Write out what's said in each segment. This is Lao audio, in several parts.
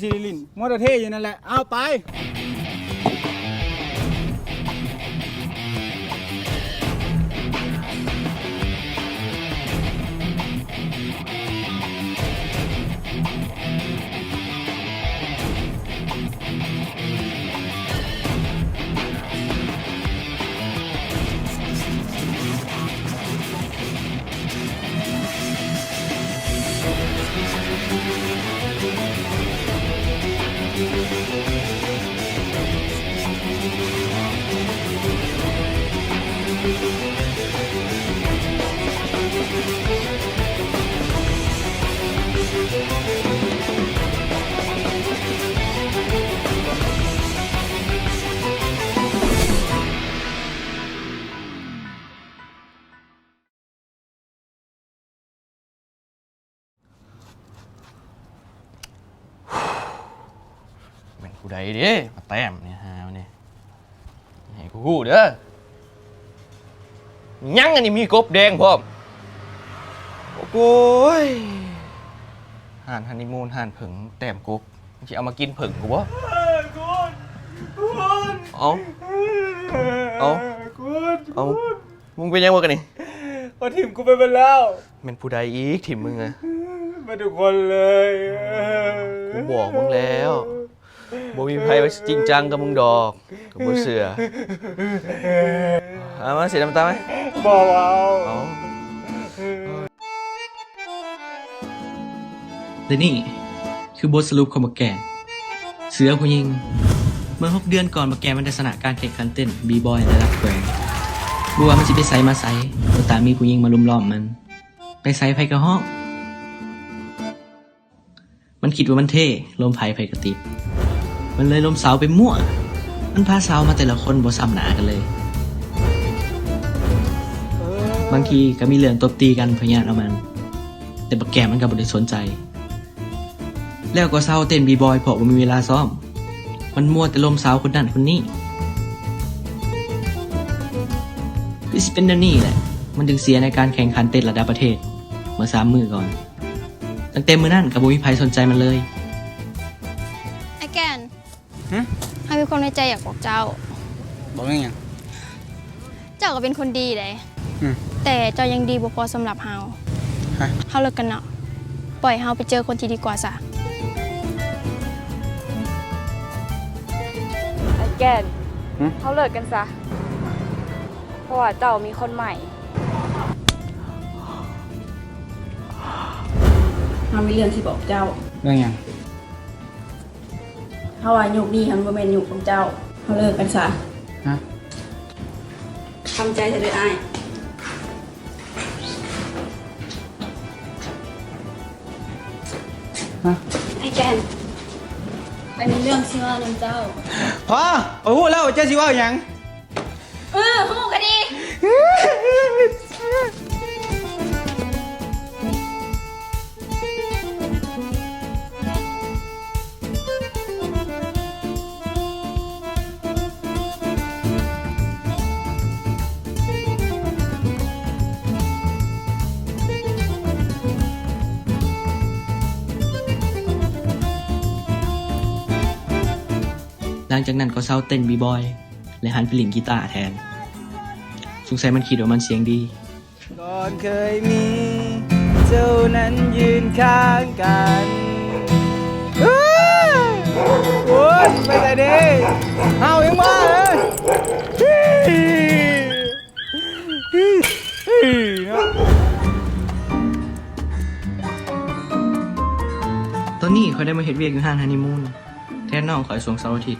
ຊິໄດ້ຫຼິ້ນ ມົວແຕ່ເທ່ຢູ່ນັ້ນແຫຼະ ເອົາໄປ. ແມ່ນຜູ້ໃດເດ້ມາແຕ້ມນີ້ ຫາມັນນີ້ ໃຫ້ກູຮູ້ເດີ. ຍັງອັນນີ້ມີກົບແດງພ້ອມ. ໂອ້ຍ ຮ້ານຮັນນີມູນ ຮ້ານເຜິ້ງແຕ້ມກົບ ຊິເອົາມາກິນເຜິ້ງກູບໍ່? ເອົາ ເອົາ ເອົາ ມຶງເປັນຫຍັງວະກະນີ້? ເຂົາຖິ້ມກູໄປເບິດແລ້ວ. ແມ່ນຜູ້ໃດອີກຖິ້ມມຶງອະ? ເບິດທຸກຄົນເລີຍ. ກູບອກມຶງແລ້ວ ບໍ່ມີໃຜວ່າຊິຈິງຈັງກັບມຶງດອກ ກູບໍ່ເຊື່ອ. ເອົາມາ ເສຍນ້ຳຕາໄໝ? ບໍ່ເອົາ. ເອົາ ແລະນີ້ຄືບົດສະຫຼຸບຂອງບັກແກນ ເສືອຜູ້ຍິງ. ເມື່ອຫົກເດືອນກ່ອນ ບັກແກນມັນໄດ້ຊະນະການແຂ່ງຂັນເຕັ້ນບີບອຍລະດັບແຂວງ. ບໍ່ວ່າມັນຊິໄປໃສມາໃສ ກໍຕາມມີຜູ້ຍິງມາລຸມລ້ອມມັນ. ໄປໃສໃຜກໍຮ້ອງ. ມັນຄິດວ່າມັນເທ່ ລົມໃຜໃຜກໍຕິດ. ມັນເລີຍລົມສາວໄປມົ້ວ. ມັນພາສາວມາແຕ່ລະຄົນບໍ່ຊ້ຳໜ້າກັນເລີຍ. ບາງທີກໍມີເລື່ອງຕົບຕີກັນ ເພື່ອຍາດເອົາມັນ. ແຕ່ບັກແກນມັນກໍບໍ່ໄດ້ສົນໃຈ. ແລ້ວກໍເຊົາເຕັ້ນບີບອຍ ເພາະບໍ່ມີເວລາຊ້ອມ. ມັນມົວແຕ່ລົມສາວຄົນນັ້ນຄົນນີ້. ຄືຊິເປັນແນວນີ້ແຫຼະ ມັນຈຶ່ງເສຍໃນການແຂ່ງຂັນເຕັ້ນລະດັບປະເທດເມື່ອສາມມື້ກ່ອນ. ຕັ້ງແຕ່ມື້ນັ້ນກໍບໍ່ມີໃຜສົນໃຈມັນເລີຍ. ອ້າຍແກ່ນ. ຫຶ? ເຮົາມີຄວາມໃນໃຈຢາກບອກເຈົ້າ. ບອກເລື່ອງຫຍັງ? ເຈົ້າກໍເປັນຄົນດີເດ້. ອືມ. ແຕ່ເຈົ້າຍັງດີບໍ່ພໍສຳລັບເຮົາ. ຮະ? ເຮົາເລີກກັນເນາະ. ປ່ອຍເຮົາໄປເຈີຄົນທີ່ດີກວ່າຊະ. ອ້າຍແກ່ນ. ຫຶ? ເຮົາເລີກກັນຊະ. ເພາະວ່າເຈົ້າມີຄົນໃໝ່. ເຮົາມີເລື່ອງຊິບອກເຈົ້າ. ເລື່ອງຫຍັງ? ເຮົາວ່າຍຸກນີ້ຫັ້ນບໍ່ແມ່ນຍຸກຂອງເຈົ້າ. ເຮົາເລີກກັນຊະ. ຮະ? ທຳໃຈຊະເດີອ້າຍ. ຮະ? ອ້າຍແກ່ນ. ຂ້ອຍມີເລື່ອງຊິເວົ້ານຳເຈົ້າ. ພໍ! ຂ້ອຍຮູ້ແລ້ວວ່າເຈົ້າຊິເວົ້າຫຍັງ. ເອີ ຮູ້ກໍດີ. ຫຼັງຈາກນັ້ນກໍເຊົາເຕັ້ນບີບອຍ ແລະ ຫັນໄປຫຼິ້ນກີຕາແທນ. ສົງໄສມັນຄິດວ່າມັນສຽງດີ. ກ່ອນເຄີຍມີເຈົ້ານັ້ນຢືນຂ້າງກັນ. ໂອ້ຍ ໄປໃສເດ້? ເຮົາຍັງມາເອີຍ. ເນາະ. ຕອນນີ້ຂ້ອຍໄດ້ມາເຮັດວຽກຢູ່ຮ້ານຮັນນີມູນ ແທນນ້ອງຂ້ອຍຊ່ວງເສົາອາທິດ.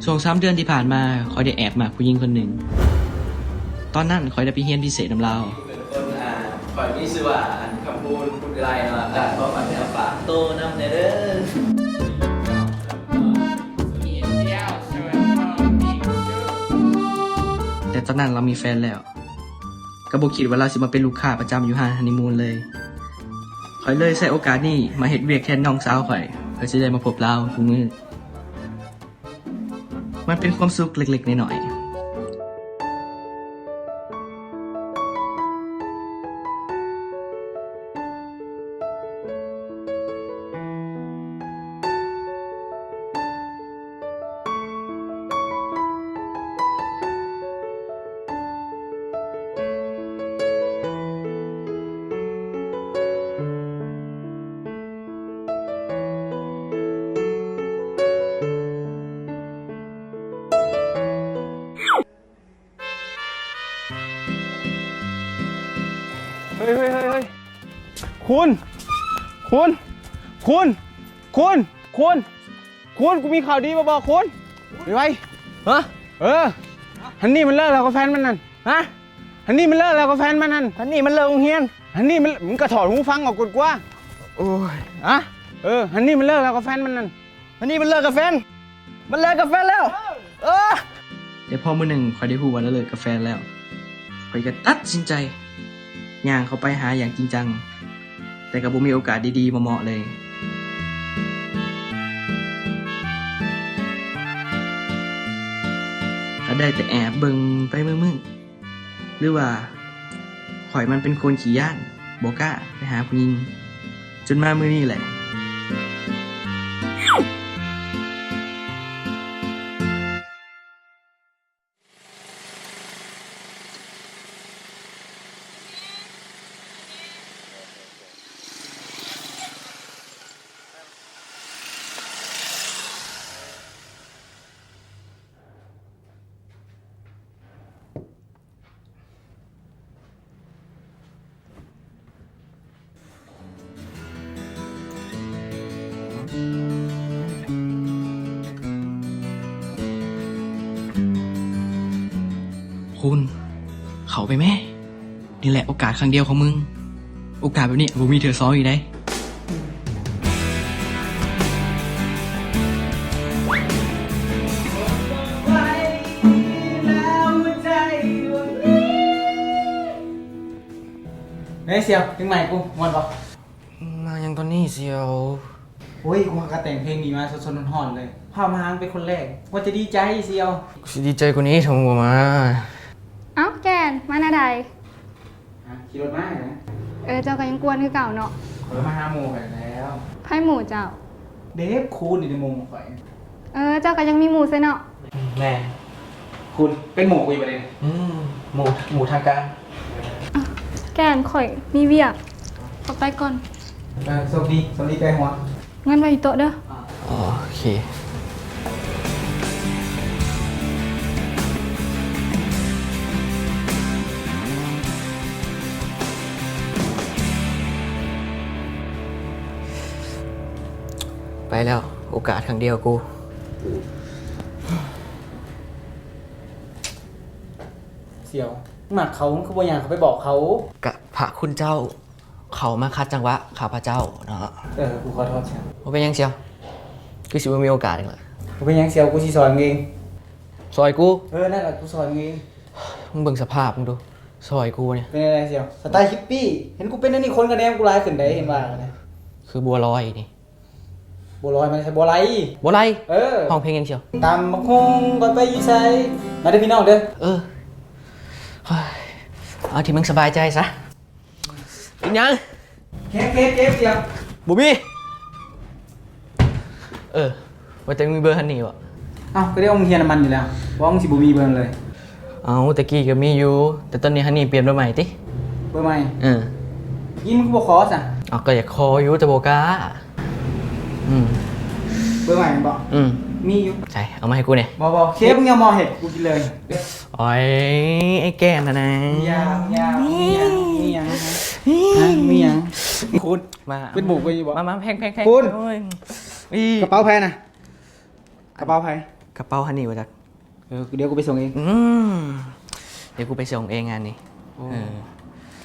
ຊ່ວງສາມເດືອນທີ່ຜ່ານມາ ຂ້ອຍໄດ້ແອບມັກຜູ້ຍິງຄົນໜຶ່ງ. ຕອນນັ້ນຂ້ອຍໄດ້ໄປຮຽນພິເສດນຳລາວ. ເປັນຄົນ ອ່າ ຂ້ອຍມີຊື່ວ່າ ອັນ ຄຳພູນ ພຸດວິໄລເນາະ ກໍຂໍຝາກເນື້ອຝາກໂຕນຳແດ່ເດີ. ແຕ່ຕອນນັ້ນລາວມີແຟນແລ້ວ. ກໍບໍ່ຄິດວ່າລາວຊິມາເປັນລູກຄ້າປະຈຳຢູ່ຮ້ານຮັນນີມູນເລີຍ. ຂ້ອຍເລີຍໃຊ້ໂອກາດນີ້ມາເຮັດວຽກແທນນ້ອງສາວຂ້ອຍ ເພື່ອຊິໄດ້ມາພົບລາວທຸກມື້. ມັນເປັນຄວາມສຸກເລັກໆນ້ອຍໆ. ຄຸນ ຄຸນ ຄຸນ ຄຸນ ຄຸນ ຄຸນ ກູມີຂ່າວດີມາບອກຄຸນ ໄວໆ. ຮະ? ເອີ ຮັນນີ້ມັນເລີກແລ້ວກັບແຟນມັນນັ້ນ. ຮະ? ຮັນນີ້ມັນເລີກແລ້ວກັບແຟນມັນນັ້ນ. ຮັນນີ້ມັນເລີກໂຮງຮຽນ. ຮັນນີ້ມັນ ມຶງກະຖອດຫູຟັງເອົາກ່ອນກວ່າ. ໂອ້ຍ. ຮະ? ເອີ ຮັນນີ້ມັນເລີກແລ້ວກັບແຟນມັນນັ້ນ. ອັນນີ້ມັນເລີກກັບແຟນ ມັນເລີກກັບແຟນແລ້ວ ເອີ. ແຕ່ພໍມື້ໜຶ່ງຂ້ອຍໄດ້ຮູ້ວ່າລາວເລີກກັບແຟນແລ້ວ ຂ້ອຍກໍຕັດສິນໃຈຍ່າງເຂົ້າໄປຫາຢ່າງຈິງຈັງ ແຕ່ກໍບໍ່ມີໂອກາດດີໆມາເໝາະເລີຍ ກໍໄດ້ແຕ່ແອບເບິ່ງໄປມື້ໆ. ຫຼືວ່າຂ້ອຍມັນເປັນຄົນຂີ້ຢ້ານ ບໍ່ກ້າໄປຫາຜູ້ຍິງ ຈົນມາມື້ນີ້ແຫຼະ. ຄຸນ ເຂົ້າໄປແມ້. ນີ້ແຫຼະໂອກາດຄັ້ງດຽວຂອງມຶງ. ໂອກາດແບບນີ້ບໍ່ມີເທື່ອສອງອີກໃດ. ເອີ ສ່ຽວ ເພງໃໝ່ກູມ່ວນບໍ່? ມາຫຍັງຕອນນີ້ສ່ຽວ? ໂອ້ຍ ກູຫາກະແຕ່ງເພງນີ້ມາສົດໆຮ້ອນໆເລີຍ. ພາມາຫາເປັນຄົນແລກ ວ່າຈະດີໃຈສ່ຽວ. ກູຊິດີໃຈກວ່ານີ້ຖ້າມຶງບໍ່ມາ. ເອົ້າ ແກ່ນ ມາແນວໃດ? ຮະ? ຂີ່ລົດມາຫຍັງ? ເອີ ເຈົ້າກໍຍັງກວນຄືເກົ່າເນາະ. ຂ້ອຍມາຫາໝູ່ຂ້ອຍແລ້ວ. ໃຜໝູ່ເຈົ້າ? ເດັກຄູນນີ້ເດໝູ່ຂ້ອຍ. ເອີ ເຈົ້າກໍຍັງມີໝູ່ຊະເນາະ. ແມ່ນ. ຄູນ ເປັນໝູ່ກູຢູ່ບໍ່ເດ? ອືມ ໝູ່ ໝູ່ທາງການ. ແກ່ນ ຂ້ອຍມີວຽກ ຂໍໄປກ່ອນ. ເອີ ໂຊກດີ ສຳລີແປຫົວ. ເງິນໄວ້ຢູ່ໂຕະເດີ. ອໍ ໂອເຄ. ໄປແລ້ວ ໂອກາດຄັ້ງດຽວກູ. ສ່ຽວ ມັກເຂົາ ມຶງຄືບໍ່ຍ່າງເຂົ້າໄປບອກເຂົາ? ກະພະຄຸນເຈົ້າ ເຂົາມາຂັດຈັງຫວະຂ້າພະເຈົ້າເນາະ. ເອີ ກູຂໍໂທດສ່ຽວ. ບໍ່ເປັນຫຍັງສ່ຽວ ຄືຊິບໍ່ມີໂອກາດອີກລະ. ບໍ່ເປັນຫຍັງສ່ຽວ ກູຊິຊ່ອຍມຶງເອງ. ຊ່ອຍກູ? ເອີ ນັ້ນລະ ກູຊ່ອຍມຶງເອງ. ມຶງເບິ່ງສະພາບມຶງດູ ຊ່ອຍກູນີ້. ເປັນແນວໃດສ່ຽວ? ສະໄຕລ໌ຮິບປີ້ ເຫັນກູເປັນແນວນີ້ ຄົນກໍແນມກູຫຼາຍຂຶ້ນໃດ ເຫັນວ່າກໍໄດ້. ຄືບົວລອຍນີ້. ບົວລອຍ ມັນໃຊ້ບົວໄລ ບົວໄລ. ເອີ ຮ້ອງເພງຫຍັງສ່ຽວ? ຕຳບັກຫຸ່ງ ຂ້ອຍໄປຢູ່ໃສ. ມາເດີພີ່ນ້ອງເດີ. ເອີ ເອົາທີ່ມຶງສະບາຍໃຈຊະ. ກິນຫຍັງ? ເຄັບ ເຄັບ ເຄັບສ່ຽວ. ບໍ່ມີ. ເອີ ວ່າແຕ່ມີເບີຮັນນີ້ບໍ່? ເອົ້າ ກໍໄດ້ໂຮງຮຽນນຳມັນຢູ່ແລ້ວ ວ່າມັນຊິບໍ່ມີເບີເລີຍ. ເອົ້າ ແຕ່ກີ້ກໍມີຢູ່ ແຕ່ຕອນນີ້ຮັນນີ້ປ່ຽນເບີໃໝ່ຕິ. ເບີໃໝ່? ເອີ. ນີ້ມຶງຄືບໍ່ຂໍຊະ? ເອົ້າ ກໍຢາກຂໍຢູ່ ແຕ່ບໍ່ກ້າ. ອືມ. ເບີໃໝ່ແມ່ນບໍ່? ອືມ. ມີຢູ່. ໃສ ເອົາມາໃຫ້ກູແດ່. ບໍ່ ບໍ່ ເຄັບ ມຶງຢ່າມາເຮັດ ກູກິນເລີຍ. ໂອ້ຍ ໄອ້ແກ່ນຫັ້ນນະ. ມີຫຍັງ? ມີຫຍັງ? ມີຫຍັງ? ມີຫຍັງ? ຄຸນ ມາ ເປັນໝູ່ກູຢູ່ບໍ່? ມາ ມາ ແພງ ແພງ ແພງ. ຄຸນ ໂອ້ຍ ກະເປົາໃຜນະ? ກະເປົາໃຜ? ກະເປົາຮັນນີ້ບໍ່ຈັກ. ເອີ ດຽວກູໄປສົ່ງເອງ. ອືມ ດຽວກູໄປສົ່ງເອງອັນນີ້. ໂອ້ ເອີ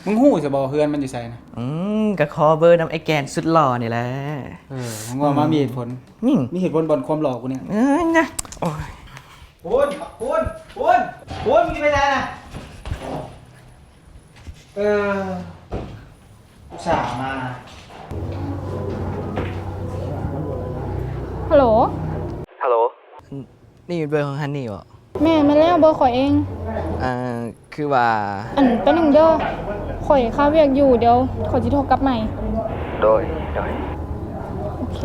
ມຶງຮູ້ຊະບໍ່ເຮືອນມັນຢູ່ໃສນະ? ອືມ ກະຂໍເບີນຳໄອ້ແກ່ນສຸດຫຼໍ່ນີ້ແຫຼະ. ເອີ ມຶງເວົ້າມາ ອືມ ມີເຫດຜົນ. ອືມ ມີເຫດຜົນບ່ອນຄວາມຫຼໍ່ກູນີ້. ເອີ ນະ ໂອ້ຍ. ຄຸນ ຄຸນ ຄຸນ ຄຸນ ມຶງຊິໄປໃສນະ? ເອີ ອຸດສ່າມາ. ຮັລໂຫຼ. ຮັລໂຫຼ. ນີ້ເບີຂອງຮັນນີ້ບໍ? ແມ່ນ ແມ່ນແລ້ວ ເບີຂ້ອຍເອງ. ເອີ ຄືວ່າ ອັນ ແປັບໜຶ່ງເດີ ຂ້ອຍຄາວຽກຢູ່ ດຽວຂ້ອຍຊິໂທກັບໃໝ່. ໂດຍ ໂດຍ. ໂອເຄ.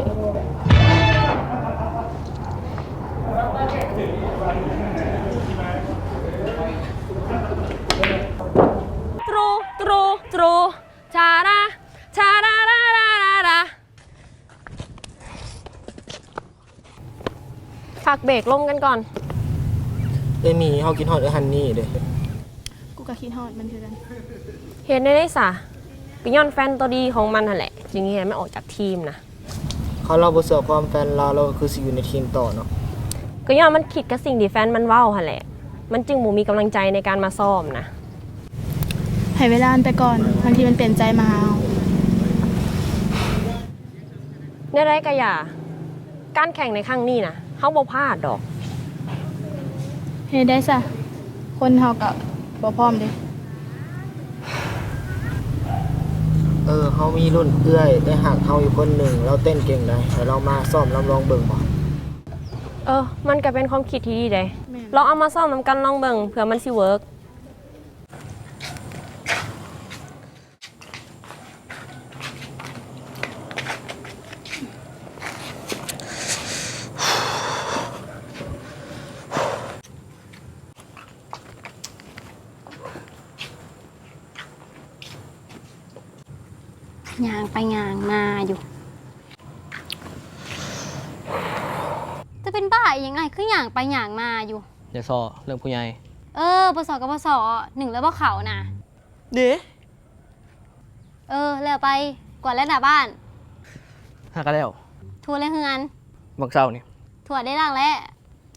ຕຣູ ຕຣູ ຕຣູ ທາຣາ ທາຣາຣາຣາຣາ. ພັກເບຣກລົມກັນກ່ອນ. ເອີຍໝີ ເຮົາຄິດຮອດເອື້ອຍຮັນນີ້ເດ້. ກູກໍຄິດຮອດມັນຄືກັນ. ເຮັດແນວໃດສະ? ກໍຍ້ອນແຟນຕົວດີຂອງມັນຫັ້ນແຫຼະ ຈຶ່ງເຮັດໃຫ້ມັນອອກຈາກທີມນະ. ຄັນລາວບໍ່ເຊື່ອຄວາມແຟນລາວ ລາວກໍຄືຊິຢູ່ໃນທີມຕໍ່ເນາະ. ກໍຍ້ອນມັນຜິດກັບສິ່ງທີ່ແຟນມັນເວົ້າຫັ້ນແຫຼະ ມັນຈຶ່ງບໍ່ມີກຳລັງໃຈໃນການມາຊ້ອມນະ. ໃຫ້ເວລາມັນໄປກ່ອນ ບາງທີມັນປ່ຽນໃຈມາຫາເຮົາ. ແນວໃດກໍຢ່າ ການແຂ່ງໃນຄັ້ງນີ້ນະ ເຮົາບໍ່ພາດດອກ. ເຮັດໄດ້ຊະ ຄົນເຮົາກໍບໍ່ພ້ອມເດ້. ເອີ ເຮົາມີລຸ້ນເອື້ອຍໄດ້ຮັກເຮົາຢູ່ຄົນໜຶ່ງ ລາວເຕັ້ນເກັ່ງໃດ໋ ໃຫ້ລາວມາຊ້ອມນຳລອງເບິ່ງບໍ່? ເອີ ມັນກໍເປັນຄວາມຄິດທີ່ດີໃດ໋. ແມ່ນ. ລອງເອົາມາຊ້ອມນຳກັນລອງເບິ່ງ ເພື່ອມັນຊິເວີກ. ຍ່າງໄປຍ່າງມາຢູ່. ເຈົ້າເປັນບ້າອີ່ຫຍັງອ້າຍ ຄືຍ່າງໄປຍ່າງມາຢູ່? ຢ່າສໍ້ເລື່ອງຜູ້ໃຫຍ່. ເອີ ບໍ່ສໍ້ກໍບໍ່ສໍ້ ໜຶ້ງແລ້ວບໍ່ເຂົ້ານະ. ເດ້. ເອີ ແລ້ວໄປ ກວາດແລ້ວໜ້າບ້ານ? ຫາກະແລ້ວ. ຖວດແລ້ວເຮືອນ? ຫວ່າງເຊົ້ານີ້. ຖວດໄດ້ລ້າງແລ້ວ?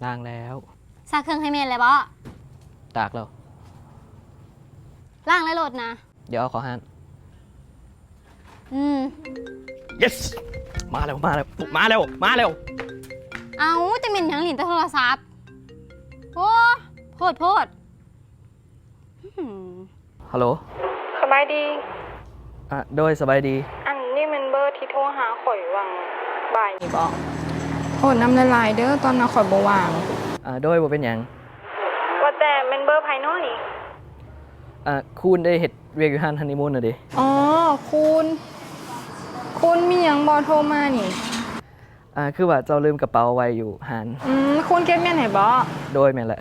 ລ້າງແລ້ວ. ຊັກເຄື່ອງໃຫ້ແມ່ນແລ້ວບໍ? ຕາກແລ້ວ. ລ້າງແລ້ວໂລດນະ. ດຽວເອົາເຂົ້າຮ້ານ. ອືມ. Yes ມາແລ້ວ ມາແລ້ວ ມາແລ້ວ ມາແລ້ວ. ເອົ້າ ຈະແມ່ນຫຍັງຫຼິ້ນແຕ່ໂທລະສັບ? ໂອ້ ໂພດ ໂພດ. ຮາໂຫຼ ສະບາຍດີ. ອາ ໂດຍ ສະບາຍດີ. ອັນນີ້ແມ່ນເບີທີ່ໂທຫາຂ້ອຍຫວ່າງບ່າຍນີ້ບໍ? ໂທດນຳຫຼາຍໆເດີ ຕອນນັ້ນຂ້ອຍບໍ່ວ່າງ. ອາ ໂດຍ ບໍ່ເປັນຫຍັງ. ວ່າແຕ່ແມ່ນເບີໃຜນໍນີ້? ອາ ຄູນເດ້ ເຮັດວຽກຢູ່ຮ້ານຮັນນີມູນນະເດ້. ອໍ ຄູນ ຄູນມີຫຍັງບໍ ໂທມານີ້? ອາ ຄືວ່າເຈົ້າລືມກະເປົາໄວ້ຢູ່ຮ້ານ. ອືມ ຄູນເກັບເງິນໃຫ້ບໍ? ໂດຍ ແມ່ນແຫຼະ.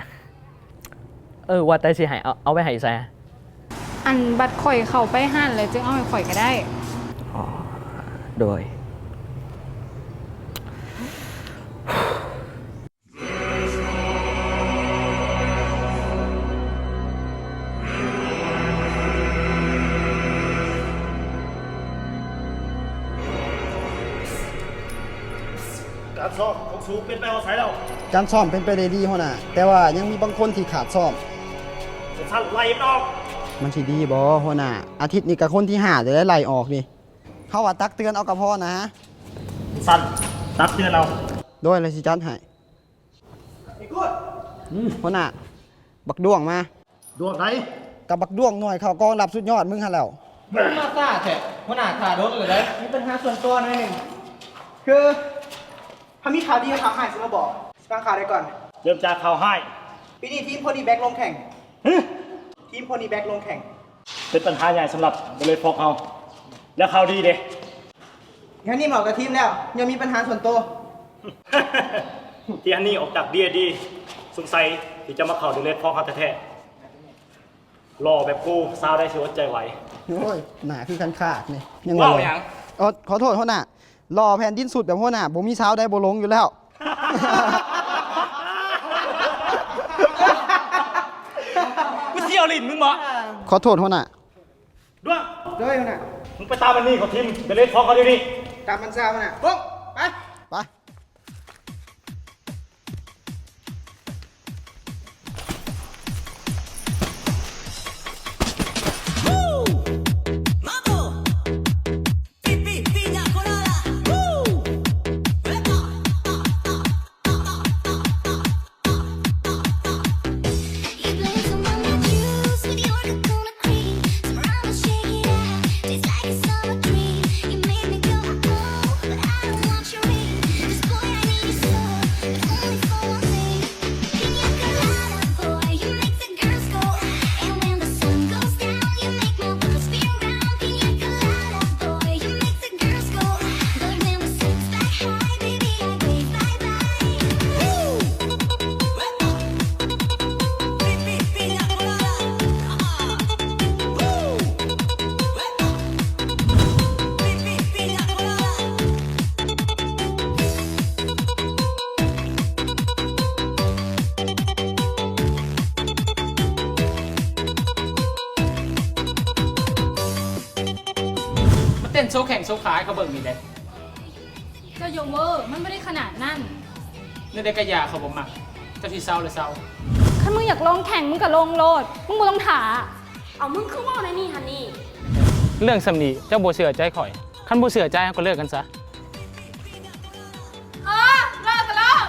ເອີ ວ່າແຕ່ຊິໃຫ້ເອົາ ເອົາໄວ້ໃຫ້ໃສ? ອັນ ບັດຂ້ອຍເຂົ້າໄປຮ້ານແລ້ວຈຶ່ງເອົາໃຫ້ຂ້ອຍກໍໄດ້. ອໍ ໂດຍ. ການຊ້ອມຂອງສູເປັນໄປຮອດໃສແລ້ວ? ການຊ້ອມເປັນໄປໄດ້ດີຫົວໜ້າ, ແຕ່ວ່າຍັງມີບາງຄົນທີ່ຂາດຊ້ອມ. ຊັ້ນໄລ່ມັນອອກ. ມັນຊິດີບໍ່ຫົວໜ້າ? ອາທິດນີ້ກະຄົນທີຫ້າແລ້ວໄລ່ອອກນີ້. ເຮົາວ່າຕັກເຕືອນເອົາກະພໍນະ. ຊັ້ນຕັກເຕືອນເອົາ. ໂດຍ ແລ້ວຊິຈັດໃຫ້. ອືມ ຫົວໜ້າ ບັກດ້ວງມາ. ດ້ວງໃດ? ກະບັກດ້ວງໜ່ວຍເຂົ້າກອງລັບສຸດຍອດມຶງຫັ້ນແຫຼ້ວ. ມາຊ້າແທ້ ຫົວໜ້າຖ້າດົນແລ້ວເດ້. ມີປັນຫາສ່ວນຕົວໜ້ອຍໜຶ່ງ ຄື ຖ້າມີຂ່າວດີກັບຂ່າວຮ້າຍຊິມາບອກ. ຟັງຂ່າວໄດ້ກ່ອນ. ເລີ່ມຈາກຂ່າວຮ້າຍ. ປີນີ້ທີມໂພນີແບັກລົງແຂ່ງ. ຮະ? ທີມໂພນີແບັກລົງແຂ່ງ. ເປັນບັນຫາໃຫຍ່ສຳລັບເດເລດຟອກເຮົາ. ແລ້ວຂ່າວດີເດ? ງານນີ້ເໝາະກັບທີມແລ້ວ ຍັງມີບັນຫາສ່ວນໂຕ. ທີ່ອັນນີ້ອອກຈາກດີເອັດດີ ສົງໄສທີ່ຈະມາເຂົ້າເດເລດຟອກເຮົາແທ້ໆ. ຫຼໍ່ແບບກູ ສາວໃດຊິອົດໃຈໄຫວ? ໂອ້ຍ ໜ້າຄືຄັນຄາກນີ້ ຍັງວ່າຫຼໍ່. ເວົ້າຫຍັງ? ເອີ ຂໍໂທດຫົວໜ້າ. ຫຼໍ່ແຜ່ນດິນສຸດແບບຫົວໜ້າ ບໍ່ມີສາວໃດບໍ່ຫຼົງຢູ່ແລ້ວ. ກູຊິເອົາຫຼິ້ນມຶງບໍ? ຂໍໂທດຫົວໜ້າ. ດ້ວງ. ໂດຍ ຫົວໜ້າ. ມຶງໄປຕາມອັນນີ້ເຂົາທີມເດເລດຟອກເຮົາດຽວນີ້. ຕາມມັນຊາວ ຫົວໜ້າ. ໂປ້ງ ໄປ. ໄປ. ໂຊແຂ້ງໂຊຂາໃຫ້ເຂົາເບິ່ງນີ້ເດ້. ເຈົ້າຢ່າເວີ ມັນບໍ່ໄດ້ຂະໜາດນັ້ນ. ແນວໃດກະຢ່າ ເຂົາບໍ່ມັກ. ເຈົ້າຊິເຊົາລະເຊົາ. ຄັນມຶງຢາກລົງແຂ່ງ ມຶງກະລົງໂລດ ມຶງບໍ່ຕ້ອງຖ້າ. ເອົາ ມຶງຄືເວົ້າແນວນີ້ຫັ້ນນີ້? ເລື່ອງສ່ຳນີ້ເຈົ້າບໍ່ເຊື່ອໃຈຂ້ອຍ. ຄັນບໍ່ເຊື່ອໃຈ ເຮົາກະເລີກກັນຊະ. ເອີ ເລີກກະເລີກ.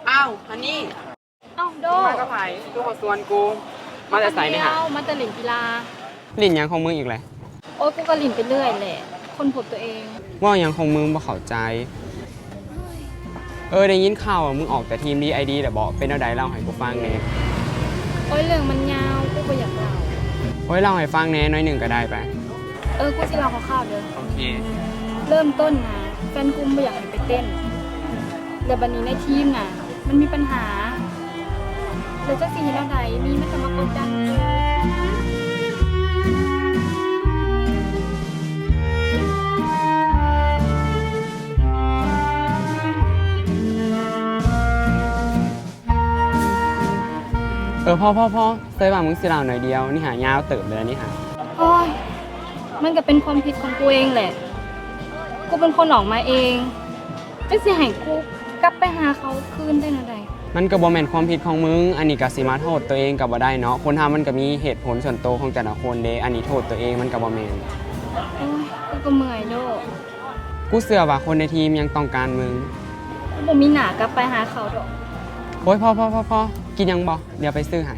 ອ້າວ ອັນນີ້ ເອົ້າ ໂດ ມາກັບໃຜ? ຄືບໍ່ຊວນກູ? ມາແຕ່ໃສນີ້ຫະ? ມາແຕ່ຫຼິ້ນກິລາ. ຫຼິ້ນຫຍັງຂອງມຶງອີກແຫຼະ? ໂອ້ຍ ກູກະຫຼິ້ນໄປເລື້ອຍແຫຼະ ຄົ້ນພົບຕົວເອງ. ເວົ້າຫຍັງຂອງມຶງ ບໍ່ເຂົ້າໃຈ. ເອີ ໄດ້ຍິນຂ່າວວ່າມຶງອອກແຕ່ທີມດີໄອດີແລ້ວບໍ? ເປັນແນວໃດ ເລົ່າໃຫ້ກູຟັງແດ່. ໂອ້ຍ ເລື່ອງມັນຍາວ ກູບໍ່ຢາກເລົ່າ. ໂອ້ຍ ເລົ່າໃຫ້ຟັງແດ່ໜ້ອຍໜຶ່ງກະໄດ້ໄປ. ເອີ ກູຊິເລົ່າຄ່າວໆເດີ. ໂອເຄ. ເລີ່ມຕົ້ນນະ ແຟນກູບໍ່ຢາກໃຫ້ໄປເຕັ້ນ ແລ້ວບາດນີ້ໃນທີມນະ ມັນມີບັນຫາ ແລ້ວຈັກຊິເຮັດແນວໃດ ມີມັນກະມາກົດດັນ. ເອີ ພໍໆ ເຊີວ່າມຶງຊິເລົ່າໜ້ອຍດຽວ ນີ້ຫາຍາວເຕີບເລີຍນີ້ຫາ. ໂອ້ຍ ມັນກະເປັນຄວາມຜິດຂອງກູເອງແຫຼະ ກູເປັນຄົນອອກມາເອງ ຈັ່ງຊິໃຫ້ກູກັບໄປຫາເຂົາຄືນໄດ້ແນວໃດ? ມັນກະບໍ່ແມ່ນຄວາມຜິດຂອງມຶງ ອັນນີ້ກະຊິມາໂທດໂຕເອງກະບໍ່ໄດ້ເນາະ ຄົນເຮົາມັນກະມີເຫດຜົນສ່ວນໂຕຂອງແຕ່ລະຄົນເດ້ ອັນນີ້ໂທດໂຕເອງມັນກະບໍ່ແມ່ນ. ໂອ້ຍ ກູກະເມື່ອຍໂດ. ກູເຊື່ອວ່າຄົນໃນທີມຍັງຕ້ອງການມຶງ. ກູບໍ່ມີໜ້າກັບໄປຫາເຂົາດອກ. ໂອ້ຍ ພໍໆ ກິນຫຍັງບໍ່? ດຽວໄປຊື້ໃຫ້.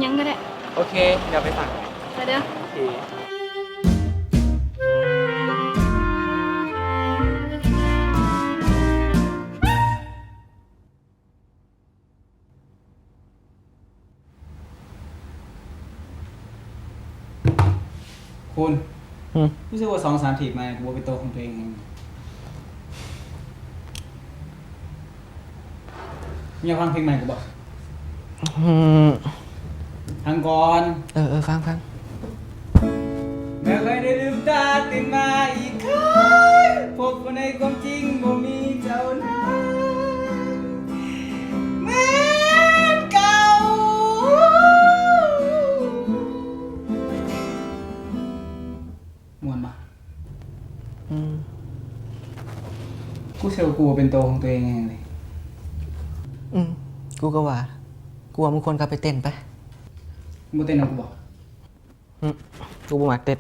ຫຍັງກະໄດ້. ໂອເຄ ດຽວໄປສັ່ງ. ໄປເດີ. ໂອເຄ. ຄຸນ ຫືມ ຮູ້ສຶກວ່າສອງສາມທີບມານີ້ ກູບໍ່ເປັນໂຕຂອງໂຕເອງເລີຍ. ຢາກຟັງເພງໃໝ່ກູບໍ່? ຫືມ ຟັງກ່ອນ. ເອີໆ ຟັງໆ. ແມ່ນແລ້ວ ໄດ້ລືມຕາຕື່ນມາອີກຄັ້ງ ພົບວ່າໃນຄວາມຈິງບໍ່ມີເຈົ້ານັ້ນເໝືອນເກົ່າ. ມ່ວນບໍ່? ອືມ ກູເຊື່ອວ່າກູເປັນໂຕຂອງໂຕເອງແຮງເລີຍ. ອືມ ກູກະວ່າ ກູວ່າມຶງຄວນກັບໄປເຕັ້ນໄປ. ມຶງບໍ່ເຕັ້ນນຳກູບໍ່? ຫຶ ກູບໍ່ມັກເຕັ້ນ.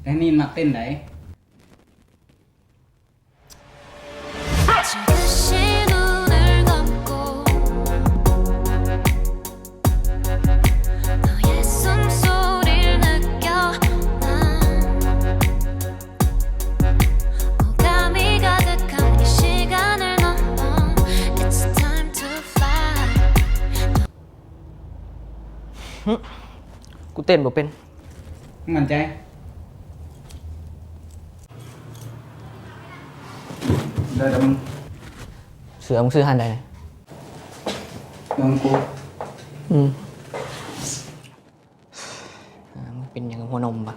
ແຕ່ນີ້ມັກເຕັ້ນໃດ. ຫຶ ກູເຕັ້ນບໍ່ເປັນ. ໝັ້ນໃຈ? ໄດ້ແລ້ວມຶງ. ເສື້ອມຶງຊື້ຮ້ານໃດ? ຂອງກູ. ອືມ ອ່າ ມຶງເປັນຫຍັງຫົວນົມບະ?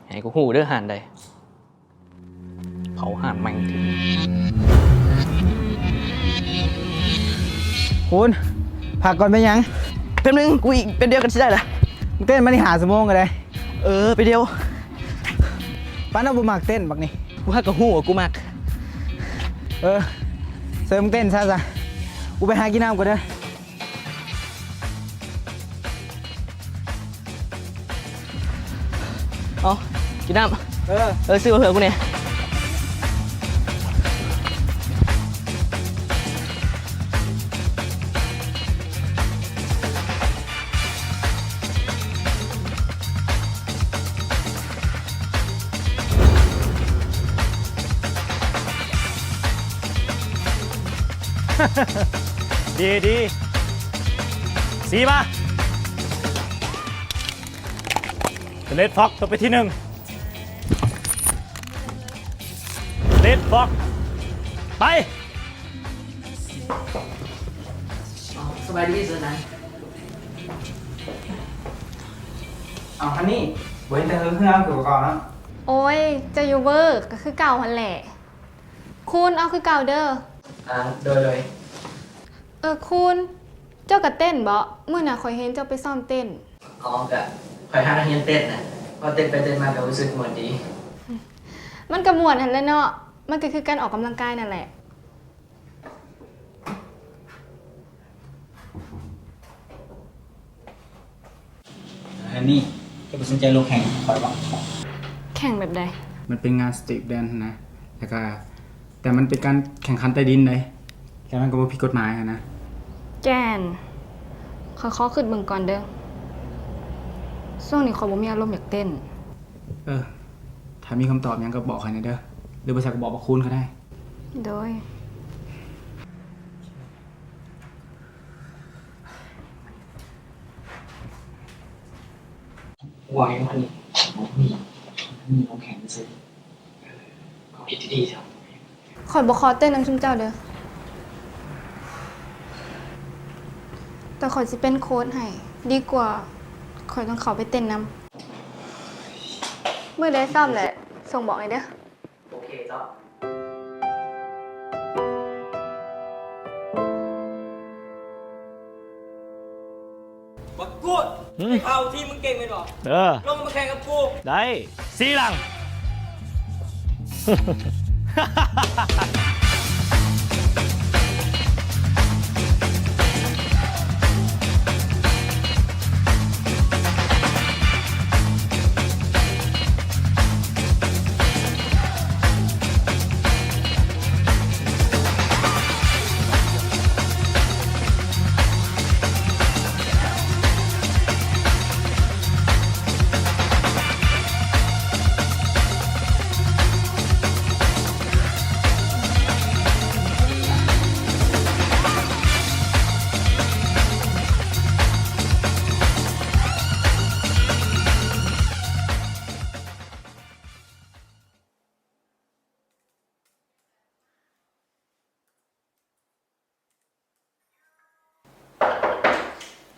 ໃຫ້ກູຮູ້ເດີຮ້ານໃດ. ເຜົາຮ້ານແມ່ງ. ຄຸນ ພັກກ່ອນເປັນຫຍັງ? ແປັບໜຶ່ງ ກູອີກແປັບດຽວກະຊິໄດ້ລະ. ມຶງເຕັ້ນມານີ້ຫ້າຊົ່ວໂມງກະໄດ້. ເອີ ໄປດຽວ. ປານເຮົາບໍ່ມັກເຕັ້ນບັກນີ້. ກູຫາກະຮູ້ວ່າກູມັກ. ເອີ ເຊີຍມຶງເຕັ້ນຊະຊະ. ກູໄປຫາກິນນ້ຳກ່ອນເດີ. ເອົາ ກິນນ້ຳ. ເອີ ເອີ ຊື້ມາເຜືອກກູແດ່. ດີ ດີ ສີ່ມາ. ເລດຟອກຕົກໄປທີໜຶ່ງ ເລດຟອກ ໄປ. ສະບາຍດີເຊີນນາງ. ເອົາ ຮັນນີ້ ບໍ່ເຫັນແຕ່ເຮືອຄືເກົ່າເນາະ. ໂອ້ຍ ເຈົ້າຢູ່ເວີກກໍຄືເກົ່າຫັ້ນແຫຼະ. ຄູນ ເອົາຄືເກົ່າເດີ. ອ່າ ໂດຍ ໂດຍ. ເອີ ຄູນ ເຈົ້າກໍເຕັ້ນບໍ? ມື້ນັ້ນຂ້ອຍເຫັນເຈົ້າໄປຊ້ອມເຕັ້ນ. ອໍ ກະຂ້ອຍຫາກຮຽນເຕັ້ນນະ, ພໍເຕັ້ນໄປເຕັ້ນມາກໍຮູ້ສຶກມ່ວນດີ. ມັນກໍມ່ວນຫັ້ນແຫຼະເນາະ, ມັນກໍຄືການອອກກຳລັງກາຍນັ້ນແຫຼະ. ອັນນີ້ ເຈົ້າບໍ່ສົນໃຈລົງແຂ່ງກັບຂ້ອຍບໍ? ແຂ່ງແບບໃດ? ມັນເປັນງານສະຕຣີດແດນຫັ້ນນະ, ແລ້ວກະ ແຕ່ມັນເປັນການແຂ່ງຂັນໃຕ້ດິນໃດ໋, ແລ້ວມັນກໍບໍ່ຜິດກົດໝາຍຫັ້ນນະ. ແກ່ນ, ຂ້ອຍຂໍຄິດເບິ່ງກ່ອນເດີ. ຊ່ວງນີ້ຂ້ອຍບໍ່ມີອາລົມຢາກເຕັ້ນ. ເອີ, ຖ້າມີຄຳຕອບຫຍັງກໍບອກຂ້ອຍແດ່ເດີ, ຫຼືບໍ່ຊັ້ນກໍບອກບັກຄູນກໍໄດ້. ໂດຍ. ວ່າຢູ່ຫັ້ນນີ້ ມີ ມີນ້ຳແຂງຊື່ ເອີ ຄວາມຄິດທີ່ດີຊະ. ຂ້ອຍບໍ່ຂໍເຕັ້ນນຳຊຸມເຈົ້າເດີ, ແຕ່ຂ້ອຍຊິເປັນໂຄດໃຫ້ ດີກວ່າຂ້ອຍຕ້ອງເຂົ້າໄປເຕັ້ນນຳ. ມື້ໃດຊ້ອມແຫຼະ ສົ່ງບອກໃຫ້ເດີ. ໂອເຄເຈົ້າ. ບັກກູດ ຫືມ ໄດ້ຂ່າວວ່າທີມມຶງເກັ່ງແມ່ນບໍ່? ເອີ ລົງມາແຂ່ງກັບກູ. ໄດ້ ສີ່ຫຼັງ.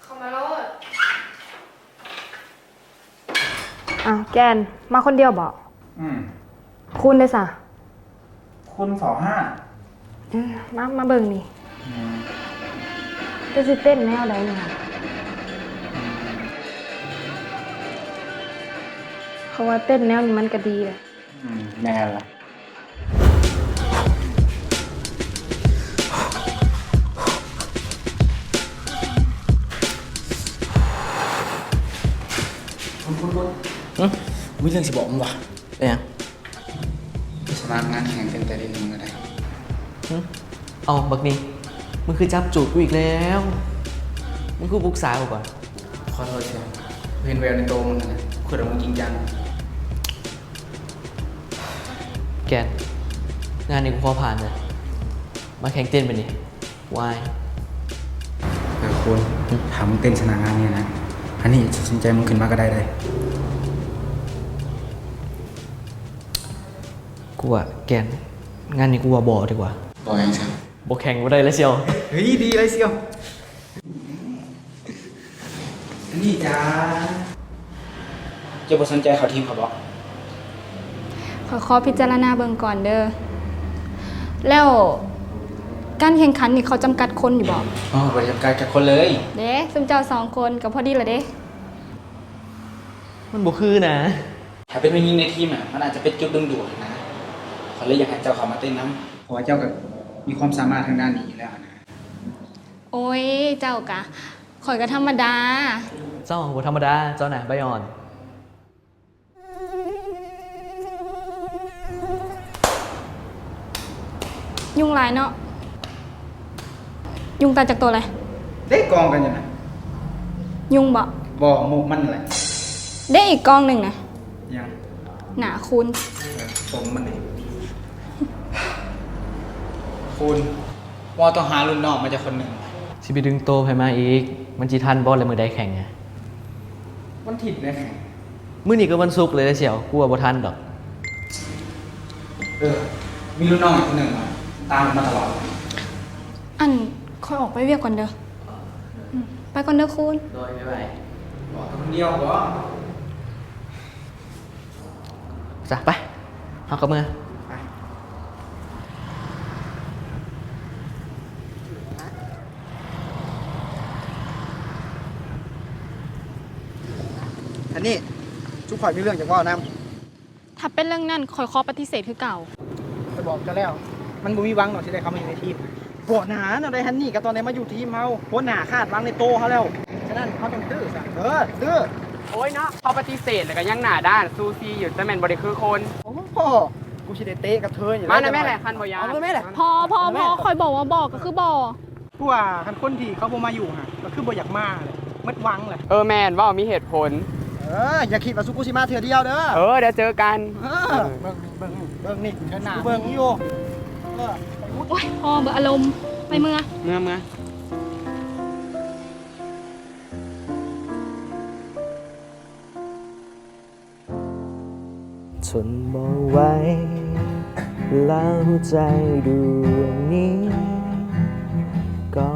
ເຂົ້າມາໂລດ. ອ້າວ ແກ່ນ ມາຄົນດຽວບໍ? ອືມ. ຄູນເດຊະ? ຄູນເຝົ້າຫາ. ເອີ ມາ ມາເບິ່ງນີ້. ອືມ. ເຈົ້າຊິເຕັ້ນແນວໃດນີ້ຫະ? ອືມ. ເພາະວ່າເຕັ້ນແນວນີ້ມັນກະດີແຫຼະ. ອືມ ແມ່ນລະ. ຄຸນ ຄຸນ ຄຸນ. ຫຶ? ມີເລື່ອງຊິບອກມຶງວ່າ. ເປັນຫຍັງ? ໄປສະໝັກງານແຂ່ງເຕັ້ນໃຕ້ດິນນຳກັນໄດ້. ຫຶ? ເອົ້າ ບັກນີ້ ມຶງຄືຈັບຈູດກູອີກແລ້ວ? ມຶງຄືບໍ່ປຶກສາກູກ່ອນ? ຂໍໂທດເຊຍ, ເຫັນແວວໃນໂຕມຶງຫັ້ນນະ, ຄິດວ່າມຶງຈິງຈັງ. ແກ່ນ, ງານນີ້ກູຂໍຜ່ານເດີ. ມາແຂ່ງເຕັ້ນບາດນີ້. ວາຍ. ເອີ ຄຸນ, ຫຶ? ຖ້າມຶງເຕັ້ນຊະນະງານນີ້ນະ, ອັນນີ້ຈະສົນໃຈມຶງຂຶ້ນມາກໍໄດ້ເດ້. ກູວ່າ ແກ່ນ, ງານນີ້ກູວ່າບໍ່ດີກວ່າ. ບໍ່ຫຍັງຊັ້ນ? ບໍ່ແຂ່ງບໍ່ໄດ້ແລ້ວຊຽວ. ເຮີ້ຍ ດີເລີຍຊຽວ. ອັນນີ້ຈ້າ. ເຈົ້າບໍ່ສົນໃຈເຂົ້າທີມຂ້ອຍບໍ? ຂ້ອຍຂໍພິຈາລະນາເບິ່ງກ່ອນເດີ. ແລ້ວການແຂ່ງຂັນນີ້ເຂົາຈຳກັດຄົນຢູ່ບໍ? ອໍ ບໍ່ໄດ້ຈຳກັດຈັກຄົນເລີຍ. ເດ້ ຊຸມເຈົ້າສອງຄົນກໍພໍດີລະເດ້. ມັນບໍ່ຄືນະ. ຖ້າເປັນແມ່ຍິງໃນທີມນະ ມັນອາດຈະເປັນຈຸດດຶງດູດນະ. ຂ້ອຍເລີຍຢາກໃຫ້ເຈົ້າເຂົ້າມາເຕັ້ນນຳ ເພາະວ່າເຈົ້າກໍມີຄວາມສາມາດທາງດ້ານນີ້ຢູ່ແລ້ວຫັ້ນນະ. ໂອ້ຍ ເຈົ້າກະ, ຂ້ອຍກະທຳມະດາ. ເຈົ້າບໍ່ທຳມະດາ, ເຈົ້ານະໃບອ່ອນ. ຍຸງຫຼາຍເນາະ. ຍຸງຕາຍຈັກໂຕແລ້ວ? ເດ້ ກອງກັນຢູ່ນະ. ຍຸງບໍ? ບໍ່, ໝູກມັນແຫຼະ. ເດ້ ອີກກອງໜຶ່ງນະ. ຫຍັງ? ໜ້າຄູນ. ເອີ ຕົມມັນເອງ. ຄູນ. ບໍ່ ຕ້ອງຫາລຸ້ນນ້ອງມາຈັກຄົນໜຶ່ງ. ຊິໄປດຶງໂຕໃຜມາອີກ? ມັນຊິທັນບໍ່ ແລະ ມື້ໃດແຂ່ງ? ວັນທິດແຫຼະແຂ່ງ. ມື້ນີ້ກໍວັນສຸກເລີຍເດຊຽວ, ກູວ່າບໍ່ທັນດອກ. ເອີ ມີລຸ້ນນ້ອງອີກຄົນໜຶ່ງ ຕາມມາຕະຫຼອດ. ອັນ ຂ້ອຍອອກໄປວຽກກ່ອນເດີ. ອືມ ໄປກ່ອນເດີຄູນ. ໂດຍ ບາຍບາຍ. ອອກໄປຄົນດຽວບໍ? ຈ້ະ ໄປ ເຮົາກັບເມືອ. ໄປ. ອັນນີ້ ຊຸມຂ້ອຍມີເລື່ອງຈະເວົ້ານຳ. ຖ້າເປັນເລື່ອງນັ້ນ ຂ້ອຍຂໍປະຕິເສດຄືເກົ່າ. ຂ້ອຍບອກເຈົ້າແລ້ວ ມັນບໍ່ມີຫວັງດອກທີ່ໄດ້ເຂົ້າມາຢູ່ໃນທີມ. ບໍ່ນາ ແນວໃດ ຮັນນີ້ກໍຕ້ອງໄດ້ມາຢູ່ທີມເຮົາ. ຫົວໜ້າຄາດຫວັງໃນໂຕເຮົາແລ້ວ. ສະນັ້ນເຮົາຕ້ອງຕື້ຊະ. ເອີ ຕື້. ໂອ້ຍເນາະ ພໍປະຕິເສດແລ້ວກໍຍັງໜ້າດ້ານຊູຊີຢູ່ ແຕ່ແມ່ນບໍ່ໄດ້ຄືຄົນ. ໂອ້ໂຫ ກູຊິໄດ້ເຕະກະເທີຍຢູ່. ມານະແມ່ແຫຼະ ຄັນບໍ່ຢ້ານ. ເອົາມາແມ່ແຫຼະ. ພໍ ພໍ ພໍ ຂ້ອຍບອກວ່າບໍ່ກໍຄືບໍ່. ກູວ່າຄັນຄົນທີ່ເຂົາບໍ່ມາຢູ່ຫັ້ນ ກໍຄືບໍ່ຢາກມາແຫຼະ ໝົດຫວັງແຫຼະ. ເອີ ແມ່ນ ເວົ້າມີເຫດຜົນ. ເອີ ຢ່າຄິດວ່າຊຸມກູຊິມາເທື່ອດຽວເດີ. ເອີ ດຽວເຈີກັນ. ເອີ ເອີ ເບິ່ງ ເບິ່ງ ເບິ່ງນີ້ ເດີໜ້າເບິ່ງຢູ່. ເອີ ໂອ້ຍ ພໍ ເບີດອາລົມ ໄປເມືອ ເມືອ ເມືອ. ທົນບໍ່ໄຫວແລ້ວຫົວໃຈດວງນີ້ກໍ.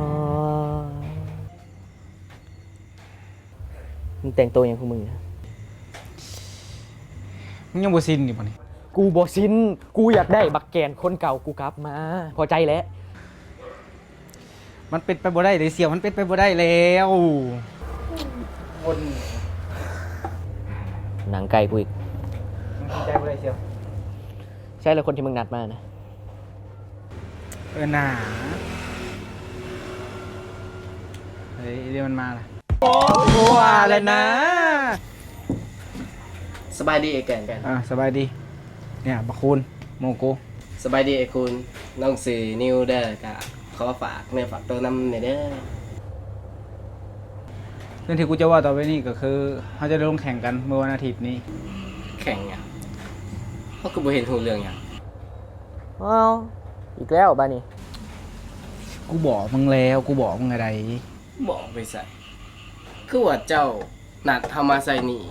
ມຶງແຕ່ງໂຕຫຍັງຂອງມຶງນະ? ມຶງຍັງບໍ່ຊິນຢູ່ບໍ່ນີ້? ກູບໍ່ຊິນ, ກູຢາກໄດ້ບັກແກນຄົນເກົ່າກູກັບມາ. ພໍໃຈແລ້ວ. ມັນເປັນໄປບໍ່ໄດ້ເດຊຽວ, ມັນເປັນໄປບໍ່ໄດ້ແລ້ວ. ຄົນ ນັ່ງໃກ້ກູອີກ. ມັນເປັນໄປບໍ່ໄດ້ຊຽວ. ໃຊ່ແລ້ວ ຄົນທີ່ມຶງນັດມານະ. ເອີໜາ. ເຮີ້ຍ ດຽວມັນມາລະ. ໂອ້ ວ່າແລ້ວນະ. ສະບາຍດີອ້າຍແກ່ນ. ອ່າ ສະບາຍດີ. ເນຍ ບັກຄູນ ໂມໂກ. ສະບາຍດີອ້າຍຄູນ, ນ້ອງຊື່ນິວເດີ, ກະຂໍຝາກເນື້ອຝາກໂຕນຳແດ່ເດີ. ເລື່ອງທີ່ກູຈະເວົ້າຕໍ່ໄປນີ້ກໍຄື ເຮົາຈະໄດ້ລົງແຂ່ງກັນມື້ວັນອາທິດນີ້. ແຂ່ງຫຍັງ? ເຮົາກໍບໍ່ເຫັນຮູ້ເລື່ອງຫຍັງ. ອ້າວ ອີກແລ້ວບາດນີ້. ກູບອກມຶງແລ້ວ, ກູບອກມຶງແລ້ວໃດ໋. ບອກໄປໃສ? ຄືວ່າເຈົ້ານັດເຮົາມາໃຊ້ໜີ້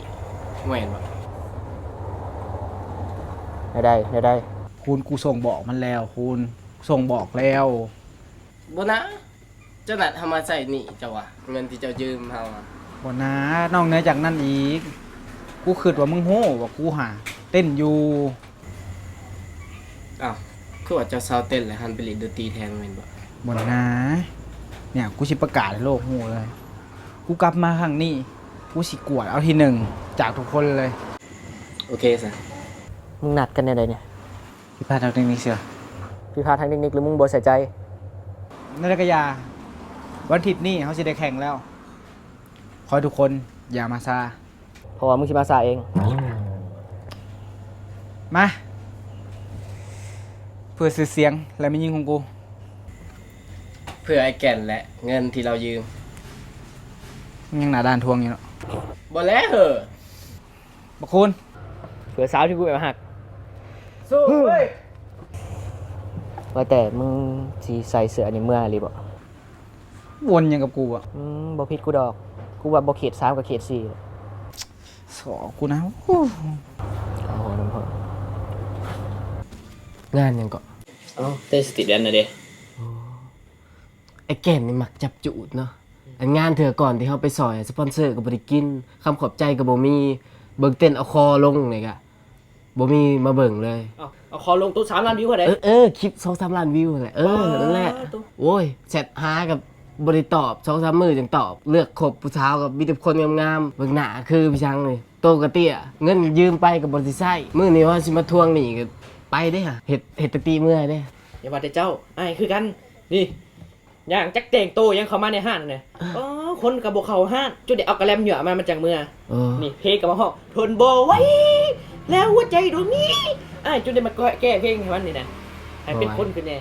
ແມ່ນບໍ່? ແນວໃດ ແນວໃດ? ຄູນ ກູສົ່ງບອກມັນແລ້ວ, ຄູນ ສົ່ງບອກແລ້ວ. ບໍ່ນະ, ເຈົ້ານັດເຮົາມາໃຊ້ໜີ້ເຈົ້າຫວາ, ເງິນທີ່ເຈົ້າຢືມເຮົາ. ບໍ່ນະ, ນອກເໜືອຈາກນັ້ນອີກ, ກູຄິດວ່າມຶງຮູ້ວ່າກູຫາເຕັ້ນຢູ່. ອ້າວ ຄືວ່າເຈົ້າເຊົາເຕັ້ນແລ້ວ ຫັນໄປຫຼິ້ນດົນຕີແທນແມ່ນບໍ່? ບໍ່ນາ, ເນຍ ກູຊິປະກາດໃຫ້ໂລກຮູ້ເລີຍ, ກູກັບມາຄັ້ງນີ້ ກູຊິກວດເອົາທີໜຶ່ງຈາກທຸກຄົນເລີຍ. ໂອເຄຊະ. ມຶງນັດກັນແນວໃດເນຍ? ຜິດພາດທາງເຕັກນິກເຊື່ອ. ຜິດພາດທາງເຕັກນິກ ຫຼື ມຶງບໍ່ໃສ່ໃຈ? ແນວໃດກໍຢ່າ, ວັນອາທິດນີ້ເຮົາຊິໄດ້ແຂ່ງແລ້ວ. ຂໍໃຫ້ທຸກຄົນຢ່າມາຊ້າ. ເພາະວ່າມຶງຊິມາຊ້າເອງ. ມາ ເພື່ອຊື່ສຽງ ແລະ ແມ່ຍິງຂອງກູ. ເພື່ອອ້າຍແກ່ນ ແລະ ເງິນທີ່ລາວຢືມ. ຍັງໜ້າດ້ານທວງຢູ່ເນາະ. ບໍ່ແລ້ວເຮີ. ບັກຄູນ. ເພື່ອສາວທີ່ກູແອບຮັກ. ສູ້ເວີຍ. ວ່າແຕ່ມຶງຊິໃສ່ເສື້ອອັນນີ້ເມືອອີ່ຫຼີບໍ່? ວົນຫຍັງກັບກູບໍ? ອືມ ບໍ່ຜິດກູດອກ. ກູວ່າບໍ່ເຂດສາມກໍເຂດສີ່. ສອກກູນະ. ໂອ້ ເອົານຳພໍ່. ງານຫຍັງເກາະ? ເອົ້າ ເຕັ້ນສະຕີດແດນນະເດ. ໂອ້ ໄອ້ແກ່ນນີ້ມັກຈັບຈູດເນາະ. ອັນງານເທື່ອກ່ອນທີ່ເຮົາໄປຊ່ອຍ ສະປອນເຊີກໍບໍ່ໄດ້ກິນ, ຄຳຂອບໃຈກໍບໍ່ມີ, ເບິ່ງເຕັ້ນເອົາຄໍລົງນີ້ກະ ບໍ່ມີມາເບິ່ງເລີຍ. ເອົາ ເອົາຂໍລົງໂຕສາມລ້ານວິວຫັ້ນເດ້. ເອີ ເອີ ຄລິບສອງສາມລ້ານວິວຫັ້ນແຫຼະ. ເອີ ນັ້ນແຫຼະ. ໂອ້ຍ ແຊັດຫາກໍບໍ່ໄດ້ຕອບ, ສອງສາມມື້ຈັ່ງຕອບ. ເລືອກຄົບຜູ້ສາວກໍມີແຕ່ຄົນງາມໆ, ເບິ່ງໜ້າຄືພີ່ຊັງນີ້ ໂຕກໍເຕ້ຍ, ເງິນຢືມໄປກໍບໍ່ໄດ້ໃຊ້. ມື້ນີ້ວ່າຊິມາທວງໜີ້ກໍໄປເດ້, ເຮັດ ເຮັດແຕ່ຕີເມື່ອຍເດ້. ຢ່າວ່າແຕ່ເຈົ້າ, ອ້າຍຄືກັນ. ນີ້ ຍ່າງຈັກແຕ່ງໂຕຫຍັງເຂົ້າມາໃນຮ້ານນະ. ອໍ ຄົນກໍບໍ່ເຂົ້າຮ້ານ, ຈົນໄດ້ເອົາກະແລັມຍົວະມາ ມັນຈັ່ງເມືອ. ເອີ ນີ້ເພງກໍມາຮ້ອງ ທົນບໍ່ໄຫວແລ້ວຫົວໃຈດວງນີ້. ອ້າຍຈົນໄດ້ມາແກ້ເພງໃຫ້ມັນນີ້ນະ, ໃຫ້ເປັນຄົນຂຶ້ນແດ່.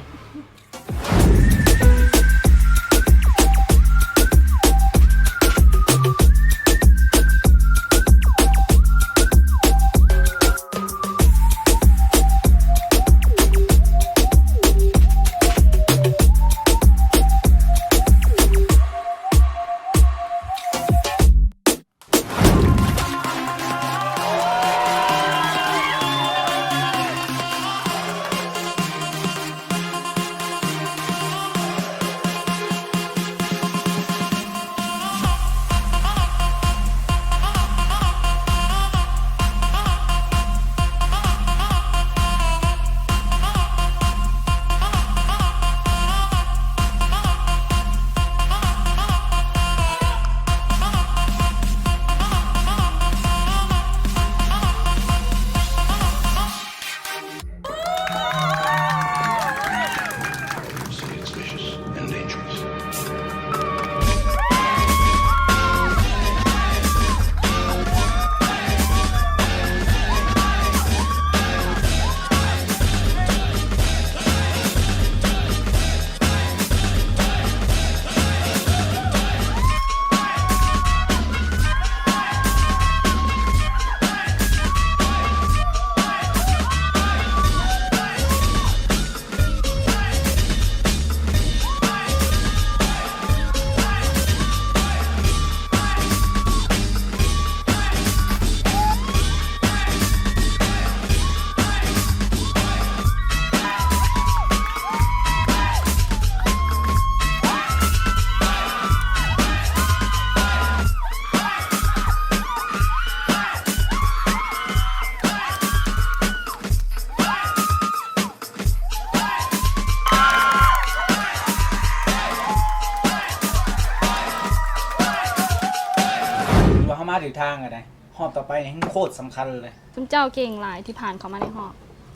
າມາຖືກທາງແລ້ວໃດ໋. ຮອບຕໍ່ໄປນີ້ແຮ່ງໂຄດສຳຄັນເລີຍ. ຊຸມເຈົ້າເກັ່ງຫຼາຍທີ່ຜ່ານເຂົ້າມາໃນຮອບ.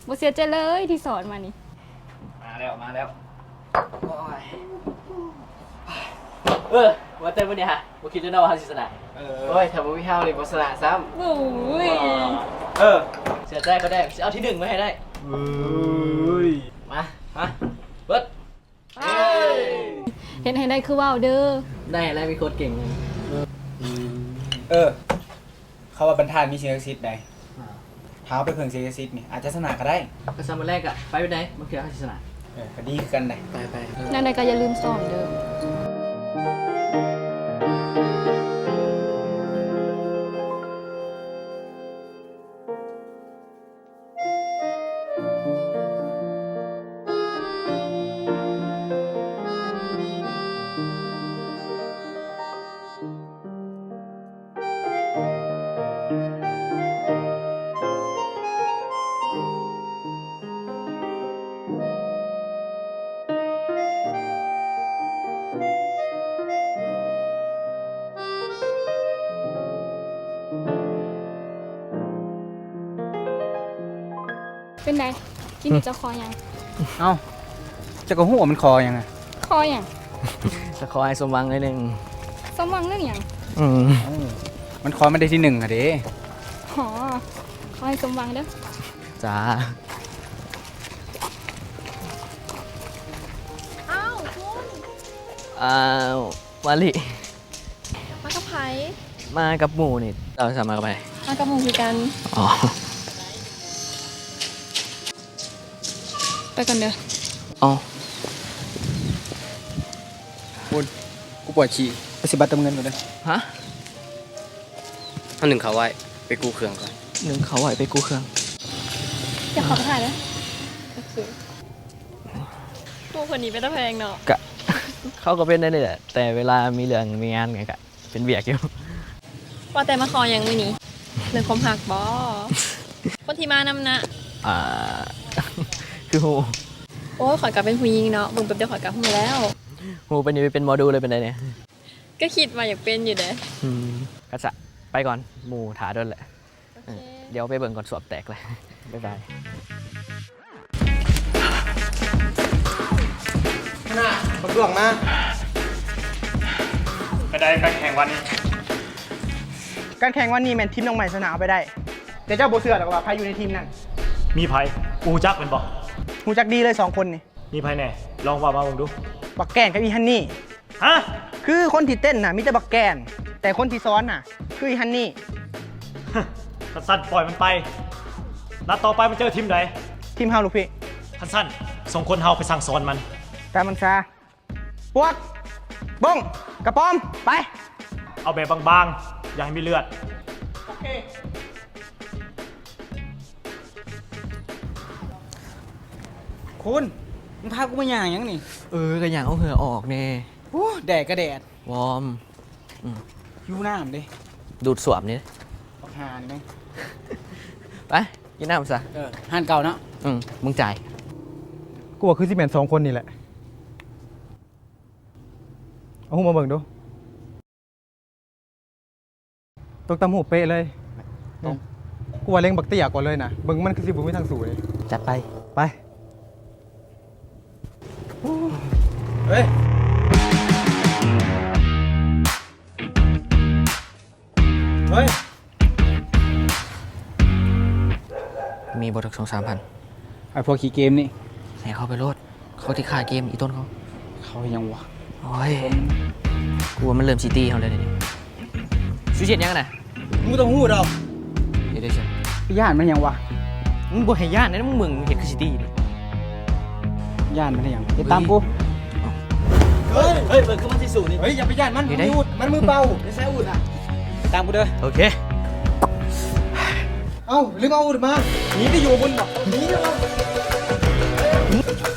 ບໍ່ເສຍໃຈເລີຍທີ່ສອນມານີ້. ມາແລ້ວ ມາແລ້ວ. ໂອ້ຍ ເອີ ວ່າແຕ່ມື້ນີ້ຫະ ບໍ່ຄິດເລີຍເນາະວ່າເຮົາຊິຊະນະ. ເອີ ໂອ້ຍ ຖ້າບໍ່ມີເຮົານີ້ບໍ່ຊະນະຊ້ຳ. ໂອ້ຍ ເອີ ເສຍໃຈກໍໄດ້ ຊິເອົາທີໜຶ່ງມາໃຫ້ໄດ້. ເອີຍ ມາ ມາ ເບີດ. ເຮັດໃຫ້ໄດ້ຄືເວົ້າເດີ. ໄດ້ແລ້ວ ມີຄົນເກັ່ງ. ເອີ ເຂົາວ່າບັນທານມີສິ່ງສັກສິດໃດ໋. ຖ້າເຮົາໄປເພິ່ງສິ່ງສັກສິດນີ້ ອາດຈະຊະນະກໍໄດ້. ກໍຊະມື້ແລກກະໄປໄດ້ ບາງເທື່ອເຮົາຊິຊະນະ. ເອີ ກໍດີຄືກັນໃດ໋. ໄປໆ ແນວໃດກໍຢ່າລືມຊ້ອມເດີ. ເປັນໃດ? ກິນນີ້ເຈົ້າຂໍຫຍັງ? ເອົ້າ ເຈົ້າກໍຮູ້ວ່າມັນຂໍຫຍັງອະ? ຂໍຫຍັງ? ກໍຂໍໃຫ້ສົມຫວັງໜ້ອຍໜຶ່ງ. ສົມຫວັງເລື່ອງຫຍັງ? ອືມ ເອົ້າ ມັນຂໍມາໄດ້ທີໜຶ່ງຫັ້ນເດ້. ອໍ ຂໍໃຫ້ສົມຫວັງເດີ. ຈ້າ. ອ້າວ ຄຸນ. ອ້າວ ມາລິ. ມາກັບໃຜ? ມາກັບໝູ່ນີ້. ເຈົ້າສາມາດກັບໃຜ? ມາກັບໝູ່ຄືກັນ. ອໍ ໄປກ່ອນເດີ. ອໍ ຄຸນ ກູປວດຂີ້ ໄປຊື້ບັດເຕີມເງິນກ່ອນເດີ. ຮະ? ເຮົາໜຶ້ງເຂົ້າໄວ້ ໄປກູ້ເຄື່ອງກ່ອນ. ໜຶ້ງເຂົ້າໄວ້ ໄປກູ້ເຄື່ອງ. ດຽວເຂົ້າໄປຖ້າເດີ. ໂອເຄ. ໝູ່ຄົນນີ້ເປັນຕາແພງເນາະ. ກະ ເຂົາກໍເປັນແນວນີ້ແຫຼະ ແຕ່ເວລາມີເລື່ອງມີງານຫຍັງກະ ເປັນວຽກຢູ່. ວ່າແຕ່ມາຂໍຫຍັງມື້ນີ້? ເລື່ອງຄວາມຮັກບໍ? ຄົນທີ່ມານຳນະ? ອ່າ ຄືຮູ້? ໂອ້ຍ ຂ້ອຍກໍເປັນຜູ້ຍິງເນາະ ເບິ່ງແປັບດຽວຂ້ອຍກໍຮູ້ແລ້ວ. ຮູ້ປານນີ້ໄປເປັນໝໍດູເລີຍ ເປັນໃດແດ່? ກໍຄິດວ່າຢາກເປັນຢູ່ເດ້. ອືມ ຄັນຊັ້ນໄປກ່ອນ ໝູ່ຖ້າດົນແຫຼະ. ໂອເຄ ເອີ ດຽວໄປເບິ່ງກ່ອນ ສວບແຕກເລີຍ. ບາຍບາຍ. ບັກດວງມາ. ເປັນໃດການແຂ່ງວັນນີ້? ການແຂ່ງວັນນີ້ແມ່ນທີມນ້ອງໃໝ່ຊະນະເອົາໄປໄດ້ ແຕ່ເຈົ້າບໍ່ເຊື່ອດອກວ່າໃຜຢູ່ໃນທີມນັ້ນ. ມີໃຜ? ຮູ້ຈັກແມ່ນບໍ່? ຮູ້ຈັກດີເລີຍສອງຄົນນີ້. ມີໃຜແດ່? ລອງເວົ້າມາເບິ່ງດູ. ບັກແກນກັບອີ່ຫັ້ນນີ້. ຮະ? ຄືຄົນທີ່ເຕັ້ນນະມີແຕ່ບັກແກນ ແຕ່ຄົນທີ່ຊ້ອນນະຄືອີ່ຫັ້ນນີ້. ຄັນຊັ້ນປ່ອຍມັນໄປ. ນັດຕໍ່ໄປມັນເຈີທີມໃດ? ທີມເຮົາລູກພີ່. ຄັນຊັ້ນ ສົ່ງຄົນເຮົາໄປສັ່ງສອນມັນ. ຕາມມັນຊາ. ປວກ ບົ້ງ ກະປອມ ໄປ. ເອົາແບບບາງໆ ຢ່າໃຫ້ມີເລືອດ. ໂອເຄ. ຄຸນ ມຶງພາກູມາຍ່າງຫຍັງນີ້? ເອີ ກະຍ່າງເອົາເຫື່ອອອກແດ່. ໂອ້ ແດດກະແດດ. ວອມ. ອືມ ຫິວນ້ຳເດ້. ດູດສວມນີ້. ບັກຫ່ານີ້ແມ່ງ. ໄປ ກິນນ້ຳຊະ. ເອີ ຮ້ານເກົ່າເນາະ. ອືມ ມຶງຈ່າຍ. ກູວ່າຄືຊິແມ່ນສອງຄົນນີ້ແຫຼະ. ເອົາຮູບມາເບິ່ງດູ. ຕົງຕາມຮູບເປະເລີຍ. ຕົງ. ກູວ່າເລັງບັກເຕ້ຍກ່ອນເລີຍນະ ເບິ່ງມັນຄືຊິບໍ່ມີທາງສູ້ເລີຍ. ຈັດໄປ. ໄປ. ເຮີ້ຍ. ເຮີ້ຍ. ມີບໍ່ຈັກສອງສາມພັນ? ໄອ້ພວກຂີ້ເກມນີ້. ໃຫ້ເຂົາໄປໂລດ. ເຂົາທີ່ຂາຍເກມ ອີ່ຕົນເຂົາ. ເຂົາຫຍັງວະ? ໂອ້ຍ ກູວ່າມັນເລີ່ມຊິຕີເຮົາແລ້ວນີ້. ຊິເຮັດຫຍັງນະ? ມຶງບໍ່ຕ້ອງຮູ້ດອກ. ເຮັດໄດ້ຊັ້ນ. ໄປຢ້ານມັນຫຍັງວະ? ມຶງບໍ່ໃຫ້ຢ້ານນະ ມຶງເບິ່ງເຮັດຄືຊິຕີນີ້. ຢ້ານມັນຫຍັງ? ເຮັດຕາມກູ. ເຮີ້ຍ ເຮີ້ຍ ເບິ່ງຄືມັນຊິສູ້ນີ້. ເຮີ້ຍ ຢ່າໄປຢ້ານມັນ. ມີອາວຸດ ມັນມືເປົ່າ. ໄປໃສ່ອາວຸດນະ. ຕາມກູເດີ. ໂອເຄ. ເອົ້າ ລືມເອົາອາວຸດມາ. ໜີໄປຢູ່ພຸ້ນບໍ? ໜີເດີ.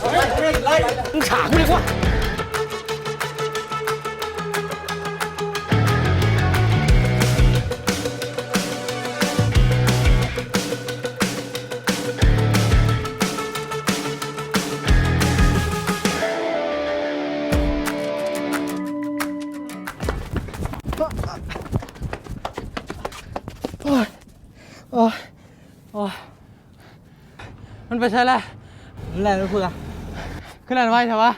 ເຮີ້ຍ ເຮີ້ຍ ໄລ່ ມຶງຂ້າກູເລີຍກວ່າ. ໂອ້ຍ ໂອ້ຍ ໂອ້ຍ ມັນໄປໃສລະ? ມັນແລ່ນໄປພຸ້ນລະ. ຄືແລ່ນໄວແທ້ວະ?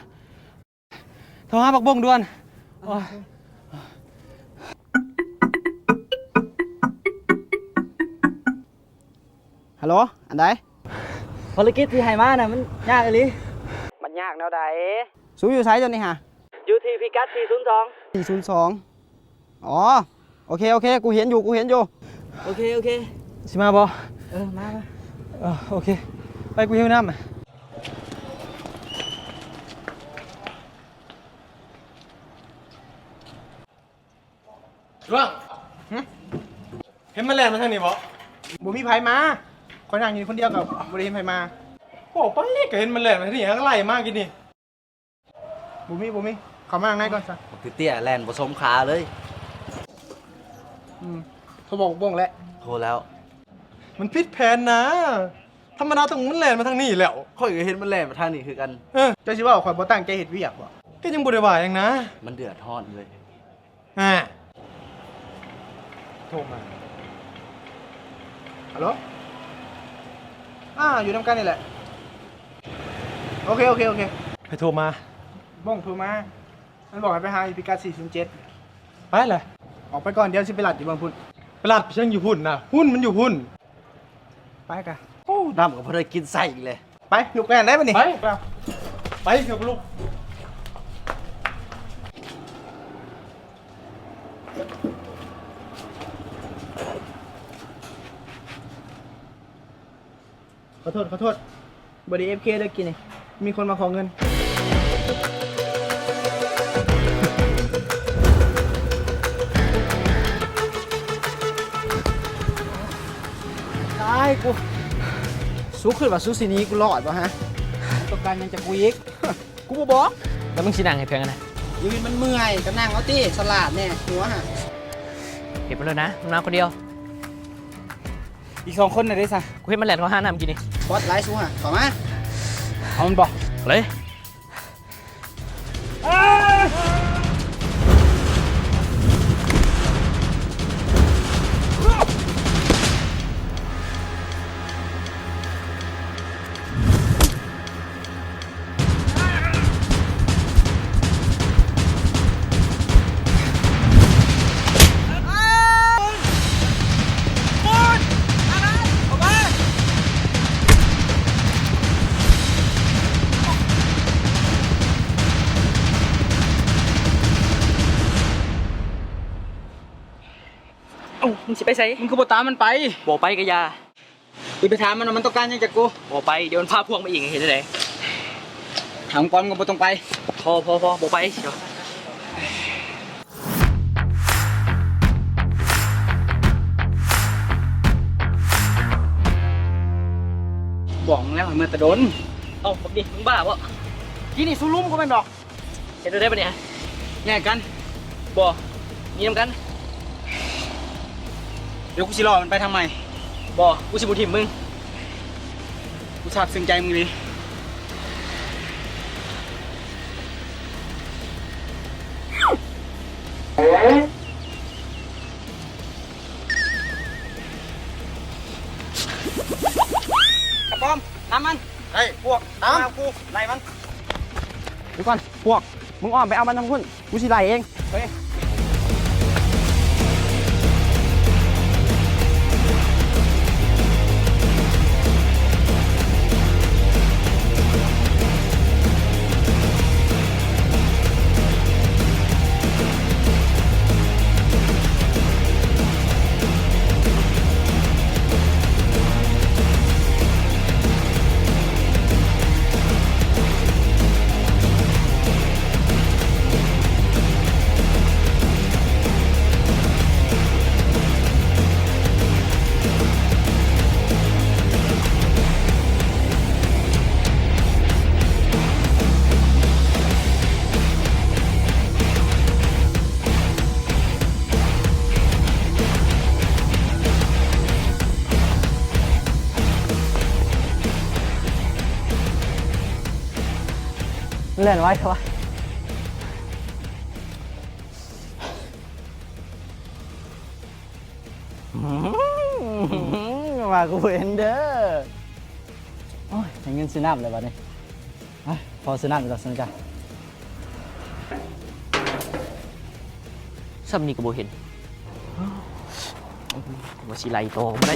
ໂທຫາບັກບົ້ງດ່ວນ. ໂອ້ຍ. ຮັລໂຫຼ ອັນໃດ? ພາລະກິດທີ່ໃຫ້ມານະ ມັນຍາກອີ່ຫຼີ. ມັນຍາກແນວໃດ? ສູຢູ່ໃສດຽວນີ້ຫະ? ຢູ່ທີ່ພິກັດສີ່ສູນສອງ. ສີ່ສູນສອງ. ອໍ ໂອເຄ ໂອເຄ ກູເຫັນຢູ່ ກູເຫັນຢູ່. ໂອເຄ ໂອເຄ. ຊິມາບໍ່? ເອີ ມາ ມາ. ເອີ ໂອເຄ ໄປ ກູຫິວນ້ຳ. ດວງ ຫຶ? ເຫັນມັນແລ່ນມາທາງນີ້ບໍ່? ບໍ່ມີໃຜມາ ຂ້ອຍນັ່ງຢູ່ຄົນດຽວກໍບໍ່ໄດ້ເຫັນໃຜມາ. ໂອ້ ໄປກໍເຫັນມັນແລ່ນມາທາງນີ້ ກໍໄລ່ມາກິນນີ້. ບໍ່ມີ ບໍ່ມີ ເຂົ້າມາຂ້າງໃນກ່ອນຊະ. ບັກເຕ້ຍແລ່ນບໍ່ສົມຄ່າເລີຍ. ອືມ ໂທບອກບັກບົ້ງແຫຼະ. ໂທແລ້ວ. ມັນຜິດແຜນນະ. ທຳມະດາຕ້ອງມັນແລ່ນມາທາງນີ້ແລ້ວ. ຂ້ອຍກໍເຫັນມັນແລ່ນມາທາງນີ້ຄືກັນ. ເອີ ເຈົ້າຊິເວົ້າຂ້ອຍບໍ່ຕັ້ງໃຈເຮັດວຽກບໍ? ກໍຍັງບໍ່ໄດ້ວ່າຫຍັງນະ. ມັນເດືອດຮ້ອນເລີຍ. ອ່າ ໂທມາ. ຮັລໂຫຼ ອ່າ ຢູ່ນຳກັນນີ້ແຫຼະ. ໂອເຄ ໂອເຄ ໂອເຄ. ໃຜໂທມາ? ບົ້ງໂທມາ. ມັນບອກໃຫ້ໄປຫາຢູ່ພິກັດສີ່ສູນເຈັດ. ໄປແຫຼະ. ອອກໄປກ່ອນ ດຽວຊິໄປລັດຢູ່ເບື້ອງພຸ້ນ. ໄປລັດໄປຫຍັງຢູ່ພຸ້ນນະ? ຫຸ້ນມັນຢູ່ພຸ້ນ. ໄປກະ. ໂອ້ ນ້ຳກໍບໍ່ໄດ້ກິນໃສ່ອີກເລີຍ. ໄປ ລຸກແລ່ນໄດ້ບັດນີ້. ໄປ ໄປ ເອີ ລຸກ. ຂໍໂທດ ຂໍໂທດ. ບໍ່ໄດ້ເອັຟເຄເດີ ກີ້ນີ້ມີຄົນມາຂໍເງິນ. ຕາຍກູ ສູຄິດວ່າສູຊິໜີກູລອດບໍ່ຫະ? ຕ້ອງການຫຍັງຈາກກູອີກ? ກູບໍ່ບອກ. ແລ້ວມຶງຊິນັ່ງເຮັດຫຍັງຫັ້ນນະ? ຊີວິດມັນເມື່ອຍ ກໍນັ່ງເອົາຕິ ສະຫຼາດແດ່ ຫົວຫະ. ເຮັດໄປໂລດນະ ມັນມາຄົນດຽວ. ອີກສອງຄົນນະເດຊະ? ກູເຫັນມັນແລ່ນເຂົ້າຫານ້ຳກີ້ນີ້. ບອດຫຼາຍສູຫະ ເຂົ້າມາ. ເອົາມັນບໍ່? ເລີຍ. ເອົ້າ ມຶງຊິໄປໃສ? ມຶງຄືບໍ່ຕາມມັນໄປ? ບໍ່ໄປກໍຢ່າ. ຊິໄປຖາມມັນວ່າມັນຕ້ອງການຫຍັງຈາກກູ. ບໍ່ໄປ ດຽວມັນພາພວກມາອີກ ເຮັດຈັ່ງໃດ? ຖາມກ່ອນກໍບໍ່ຕ້ອງໄປ. ພໍ ພໍ ພໍ ບໍ່ໄປ. ບອກແລ້ວໃຫ້ເມືອແຕ່ດົນ. ເອົ້າ ບັກນີ້ ມຶງບ້າບໍ່? ກີ້ນີ້ສູລຸມກູແມ່ນບໍ່? ເຮັດແນວໃດບັດນີ້? ແຍກກັນ. ບໍ່ ໜີນຳກັນ. ດຽວກູຊິລໍມັນໄປທາງໃໝ່. ບໍ່ ກູຊິບໍ່ຖິ້ມມຶງ. ກູຊາບຊຶ້ງໃຈມຶງອີ່ຫຼີ. ກະປອມ ນຳມັນ. ໄດ້ພວກ ຕາມ ມາຫາກູ ໄລ່ມັນ. ດຽວກ່ອນພວກ ມຶງອ້ອມໄປເອົາມັນທາງພຸ້ນ ກູຊິໄລ່ເອງ. ເອີຍ. ແລ່ນໄວແທ້ວະ. ມາກູເຫັນເດີ. ໂອ້ຍ ໃຫ້ເງິນຊື້ນ້ຳແລ້ວບັດນີ້. ໄປ ພໍຊື້ນ້ຳອີກດອກຊັ້ນກະ. ສ່ຳນີ້ກໍບໍ່ເຫັນ. ວ່າຊິໄລ່ຕໍ່ກໍບໍ່ໄດ້.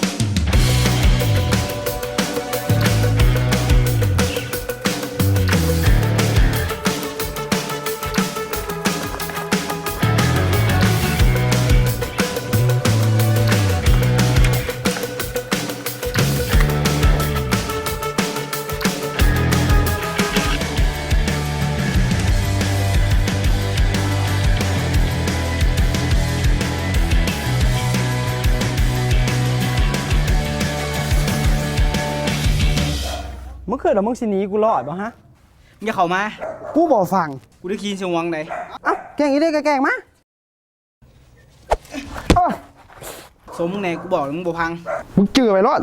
ມຶງຄິດວ່າມຶງຊິໜີກູລອດບໍ່ຮະ? ຢ່າເຂົ້າມາ. ກູບໍ່ຟັງ. ກູໄດ້ຍິນສຽງຫວັງໃດ. ເອົ້າ ແກ້ງອີ່ຫຼີກະແກ້ງມາ. ໂອ້ ສົມມຶງແດ່ ກູບອກແລ້ວມຶງບໍ່ຟັງ. ມຶງຈື່ໄວ້ໂລດ.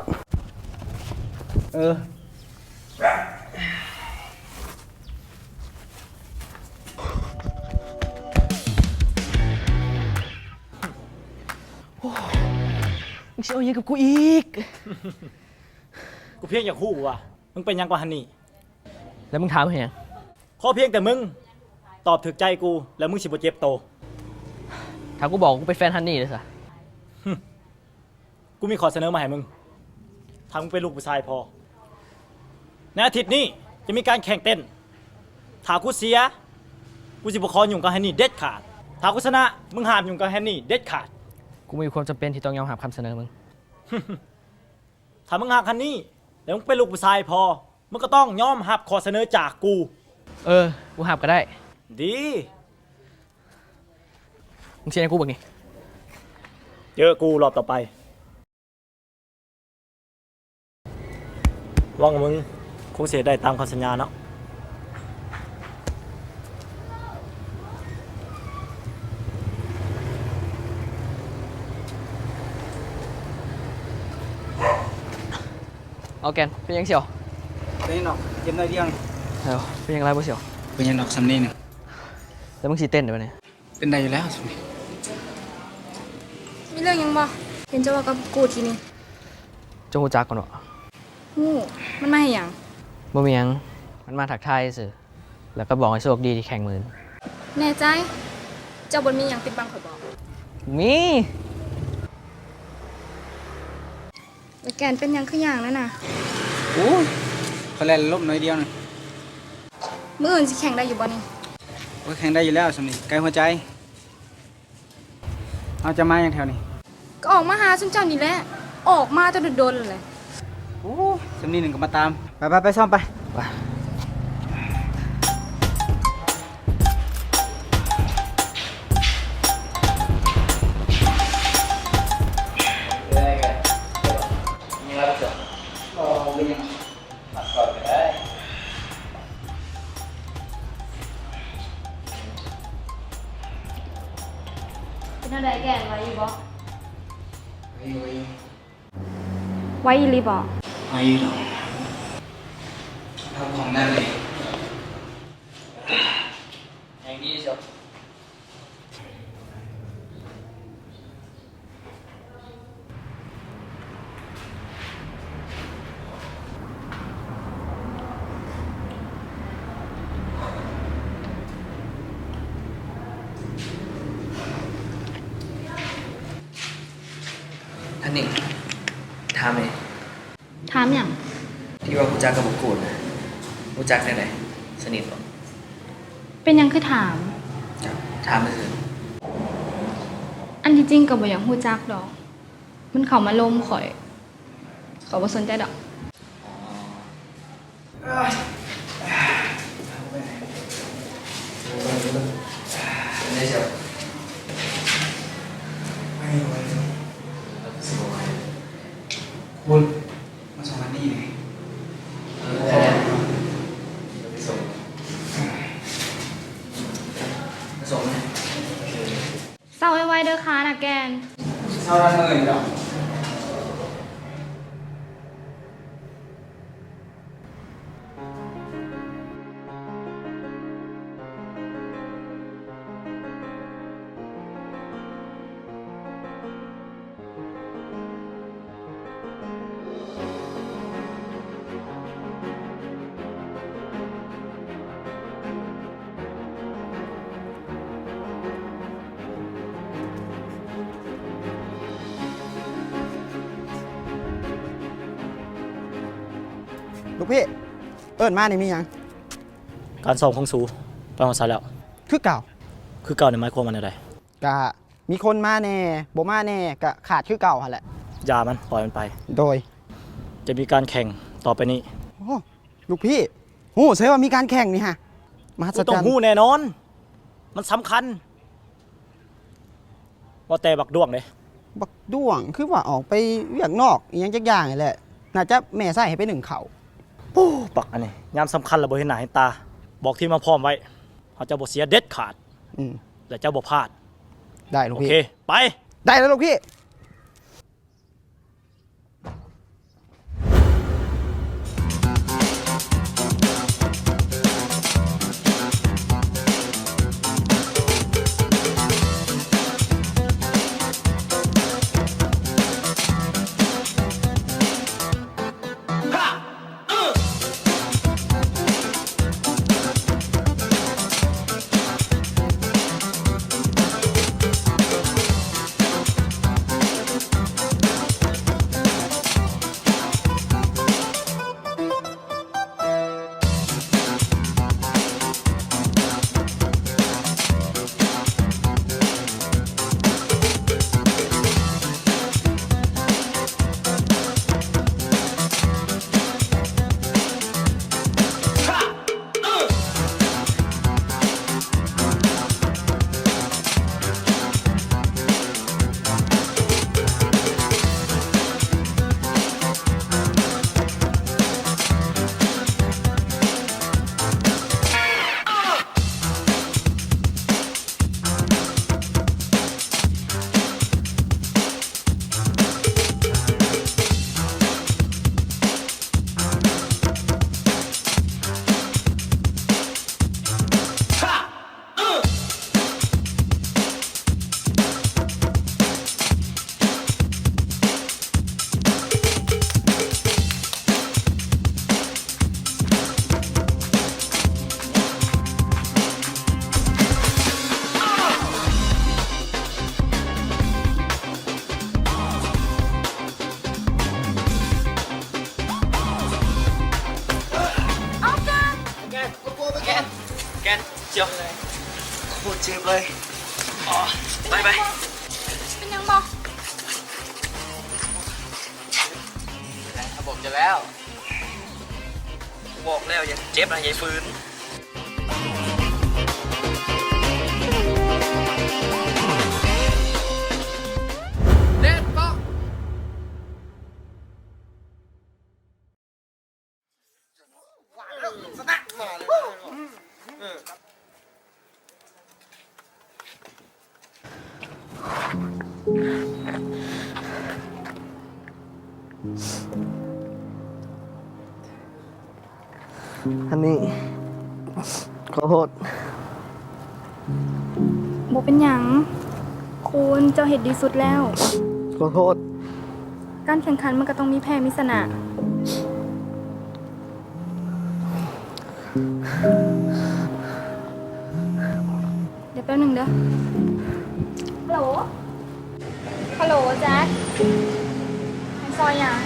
ເອີ ມຶງຊິເອົາຫຍັງກັບກູອີກ? ກູພຽງຢາກຮູ້ວ່າ ມຶງເປັນຫຍັງກັບຮັນນີ້? ແລ້ວມຶງຖາມເຮັດຫຍັງ? ຂໍພຽງແຕ່ມຶງຕອບຖືກໃຈກູ ແລ້ວມຶງຊິບໍ່ເຈັບໂຕ. ຖ້າກູບອກວ່າກູເປັນແຟນຮັນນີ້ເດ້ຊະ? ຫຶ ກູມີຂໍ້ສະເໜີມາໃຫ້ມຶງ. ຖ້າມຶງເປັນລູກຜູ້ຊາຍພໍ ໃນອາທິດນີ້ຈະມີການແຂ່ງເຕັ້ນ. ຖ້າກູເສຍ ກູຊິບໍ່ຂໍຫຍຸ້ງກັບຮັນນີ້ເດັດຂາດ. ຖ້າກູຊະນະ ມຶງຫ້າມຫຍຸ້ງກັບຮັນນີ້ເດັດຂາດ. ກູບໍ່ມີຄວາມຈຳເປັນທີ່ຕ້ອງຍອມຮັບຄຳສະເໜີມຶງ. ຖ້າມຶງຮັກຮັນນີ້ ແລ້ວມຶງເປັນລູກຜູ້ຊາຍພໍ ມຶງກໍຕ້ອງຍອມຮັບຂໍ້ສະເໜີຈາກກູ. ເອີ ກູຮັບກໍໄດ້. ດີ. ມຶງຊິເຮັດຫຍັງກູບັກນີ້? ເຈີກູລອບຕໍ່ໄປ. ຫວັງວ່າມຶງຄົງຊິເຮັດໄດ້ຕາມຄຳສັນຍາເນາະ. ເອົາແກນ ເປັນຫຍັງສ່ຽວ? ເປັນຫຍັງດອກ ເຈັບໜ້ອຍດຽວ. ເອີ ເປັນຫຍັງຫຼາຍບໍ່ສ່ຽວ? ເປັນຫຍັງດອກ ສ່ຳນີ້ໜຶ່ງ. ແລ້ວມຶງຊິເຕັ້ນໄດ້ບໍ່ນີ້? ເປັນໄດ້ຢູ່ແລ້ວ ມີເລື່ອງຫຍັງບໍ່? ເຫັນເຈົ້າເວົ້າກັບກູທີ່ນີ້. ເຈົ້າຮູ້ຈັກມັນບໍ່? ຮູ້. ມັນມາເຮັດຫຍັງ? ບໍ່ມີຫຍັງ ມັນມາທັກທາຍຊື່ ແລ້ວກໍບອກໃຫ້ໂຊກດີທີ່ແຂ່ງມື້ອື່ນ. ແນ່ໃຈ? ເຈົ້າບໍ່ມີຫຍັງປິດບັງຂ້ອຍບໍ? ມີ. ແລ້ວແກນເປັນຫຍັງຄືຍ່າງນັ້ນນະ? ໂອ້ຍ ຂ້ອຍແລ່ນລົ້ມໜ້ອຍດຽວນະ. ມື້ອື່ນຊິແຂ່ງໄດ້ຢູ່ບໍ່ນີ້? ໂອ້ຍ ແຂ່ງໄດ້ຢູ່ແລ້ວ ສ່ຳນີ້ໃກ້ຫົວໃຈ. ເອົາ ເຈົ້າມາຫຍັງແຖວນີ້? ກໍອອກມາຫາຊຸມເຈົ້ານີ້ແຫຼະ ອອກມາແຕ່ດົນໆແຫຼະ. ໂອ້ ສ່ຳນີ້ໜຶ່ງກໍມາຕາມ. ໄປໆໆ ຊ້ອມໄປ. ໄປ. ເປັນແນວໃດແກນ ໄຫວຢູ່ບໍ່? ໄຫວຢູ່ ໄຫວຢູ່. ໄຫວອີ່ຫຼີບໍ? ໄຫວຢູ່ດອກ. ເຮົາຂອງນັ້ນເລີຍ ແຮງດີເຊີ. ອັນນີ້ ຖາມແດ່. ຖາມຫຍັງ? ທີ່ວ່າຮູ້ຈັກກັບບັກກູດນະ ຮູ້ຈັກແນວໃດ? ສະໜິດບໍ? ເປັນຫຍັງຄືຖາມ? ຖາມຊື່ໆ. ອັນທີ່ຈິງກໍບໍ່ຢາກຮູ້ຈັກດອກ. ມັນເຂົ້າມາລົມຂ້ອຍ. ຂ້ອຍບໍ່ສົນໃຈດອກ. ອໍ. ຄຸນ ມາສົ່ງອັນນີ້ແດ່. ເອີ ໄປສົ່ງ ມາສົ່ງແດ່. ເຊົາໄວໆເດີຂ້ານາແກນ. ເຊົາທັນມື້ນີ້ດອກ. ລູກພີ່ ເອີ້ນມານີ້ມີຫຍັງ? ການຊ້ອມຂອງສູໄປຮອດໃສແລ້ວ? ຄືເກົ່າ. ຄືເກົ່ານີ້ໝາຍຄວາມວ່າແນວໃດ? ກະມີຄົນມາແດ່ ບໍ່ມາແດ່ ກະຂາດຄືເກົ່າຫັ້ນແຫຼະ. ຢ່າມັນ, ປ່ອຍມັນໄປ. ໂດຍ. ຈະມີການແຂ່ງຕໍ່ໄປນີ້. ໂອ້ ລູກພີ່ ຮູ້ໃສວ່າມີການແຂ່ງນີ້ຫະ? ມະຫັດສະຈັນ. ຕ້ອງຮູ້ແນ່ນອນ, ມັນສຳຄັນ. ວ່າແຕ່ບັກດ້ວງເດ້? ບັກດ້ວງຄືວ່າອອກໄປວຽກນອກອີ່ຫຍັງຈັກຢ່າງນີ້ແຫຼະ, ໜ້າຈະແມ່ໃຊ້ໃຫ້ໄປໜຶ້ງເຂົ້າ. ໂອ້ ບັກອັນນີ້ ຍາມສຳຄັນລະບໍ່ເຫັນໜ້າເຫັນຕາ. ບອກທີມມາພ້ອມໄວ້, ເຮົາຈະບໍ່ເສຍເດັດຂາດ. ອືມ ແລະ ເຈົ້າບໍ່ພາດ. ໄດ້ລູກພີ່. ໂອເຄ ໄປ. ໄດ້ແລ້ວລູກພີ່. ແກນ ແກນ ແກນ ຈຽວ ໂຄດເຈັບເລີຍ. ອໍ ໄປ ໄປ. ເປັນຫຍັງບໍ່? ບອກເຈົ້າແລ້ວ, ບອກແລ້ວ ຢ່າເຈັບນະ ຢ່າຝືນ. ເລັດເກາະ. ອັນນີ້ ຂໍໂທດ. ບໍ່ເປັນຫຍັງ ຄູນ, ເຈົ້າເຮັດດີສຸດແລ້ວ. ຂໍໂທດ. ການແຂ່ງຂັນມັນກໍຕ້ອງມີແພ້ມີຊະນະ. ດຽວແປັບໜຶ່ງເດີ. ຮັລໂຫຼ ຮັລໂຫຼ ແຈັກ ໃຫ້ຊ່ອຍຫຍັງ?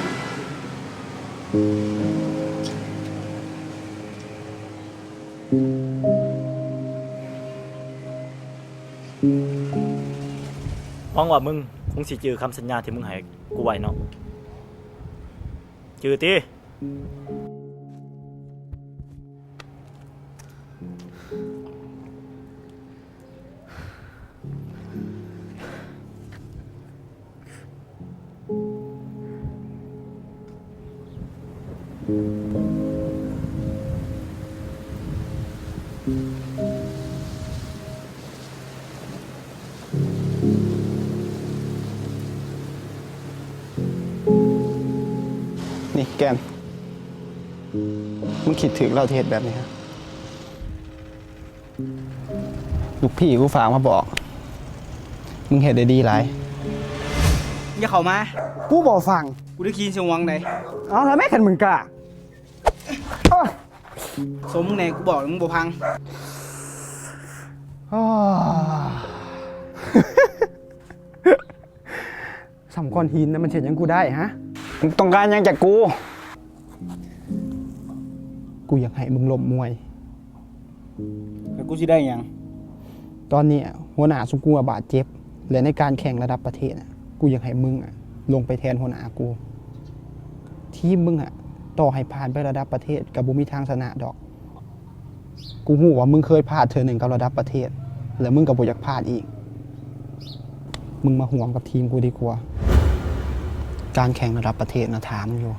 ຫວັງວ່າມຶງຄົງຊິຈື່ຄຳສັນຍາທີ່ມຶງໃຫ້ກູໄວ້ເນາະ. ຈື່ຕິ? ນີ້ແກນ ມຶງຄິດຖືກແລ້ວທີ່ເຮັດແບບນີ້ຮະ? ລູກພີ່ກູຝາກມາບອກ ມຶງເຮັດໄດ້ດີຫຼາຍ. ຢ່າເຂົ້າມາ. ກູບໍ່ຟັງ. ກູໄດ້ຍິນສຽງຫວັງໃດ. ເອົາ ທຳໄມຄັນມຶງກ້າ. ໂອ້ຍ ສົມມຶງແດ່ ກູບອກແລ້ວມຶງບໍ່ຟັງ. ໂອ້ຍ ສ່ຳກ້ອນຫີນນະ ມັນເຮັດຫຍັງກູໄດ້ຫະ? ມຶງຕ້ອງການຫຍັງຈາກກູ? ກູຢາກໃຫ້ມຶງລົ້ມມວຍ. ແລ້ວກູຊິໄດ້ຫຍັງ? ຕອນນີ້ຫົວໜ້າຊຸມກູມາບາດເຈັບ ແລະ ໃນການແຂ່ງລະດັບປະເທດນະ ກູຢາກໃຫ້ມຶງອະ ລົງໄປແທນຫົວໜ້າກູ. ທີມມຶງອະ ຕໍ່ໃຫ້ຜ່ານໄປລະດັບປະເທດ ກໍບໍ່ມີທາງຊະນະດອກ. ກູຮູ້ວ່າມຶງເຄີຍພາດເທື່ອໜຶ່ງກັບລະດັບປະເທດ ແລະ ມຶງກໍບໍ່ຢາກພາດອີກ. ມຶງມາຮ່ວມກັບທີມກູດີກວ່າ. ການແຂ່ງລະດັບປະເທດນະ ຖ້າມຶງຢູ່.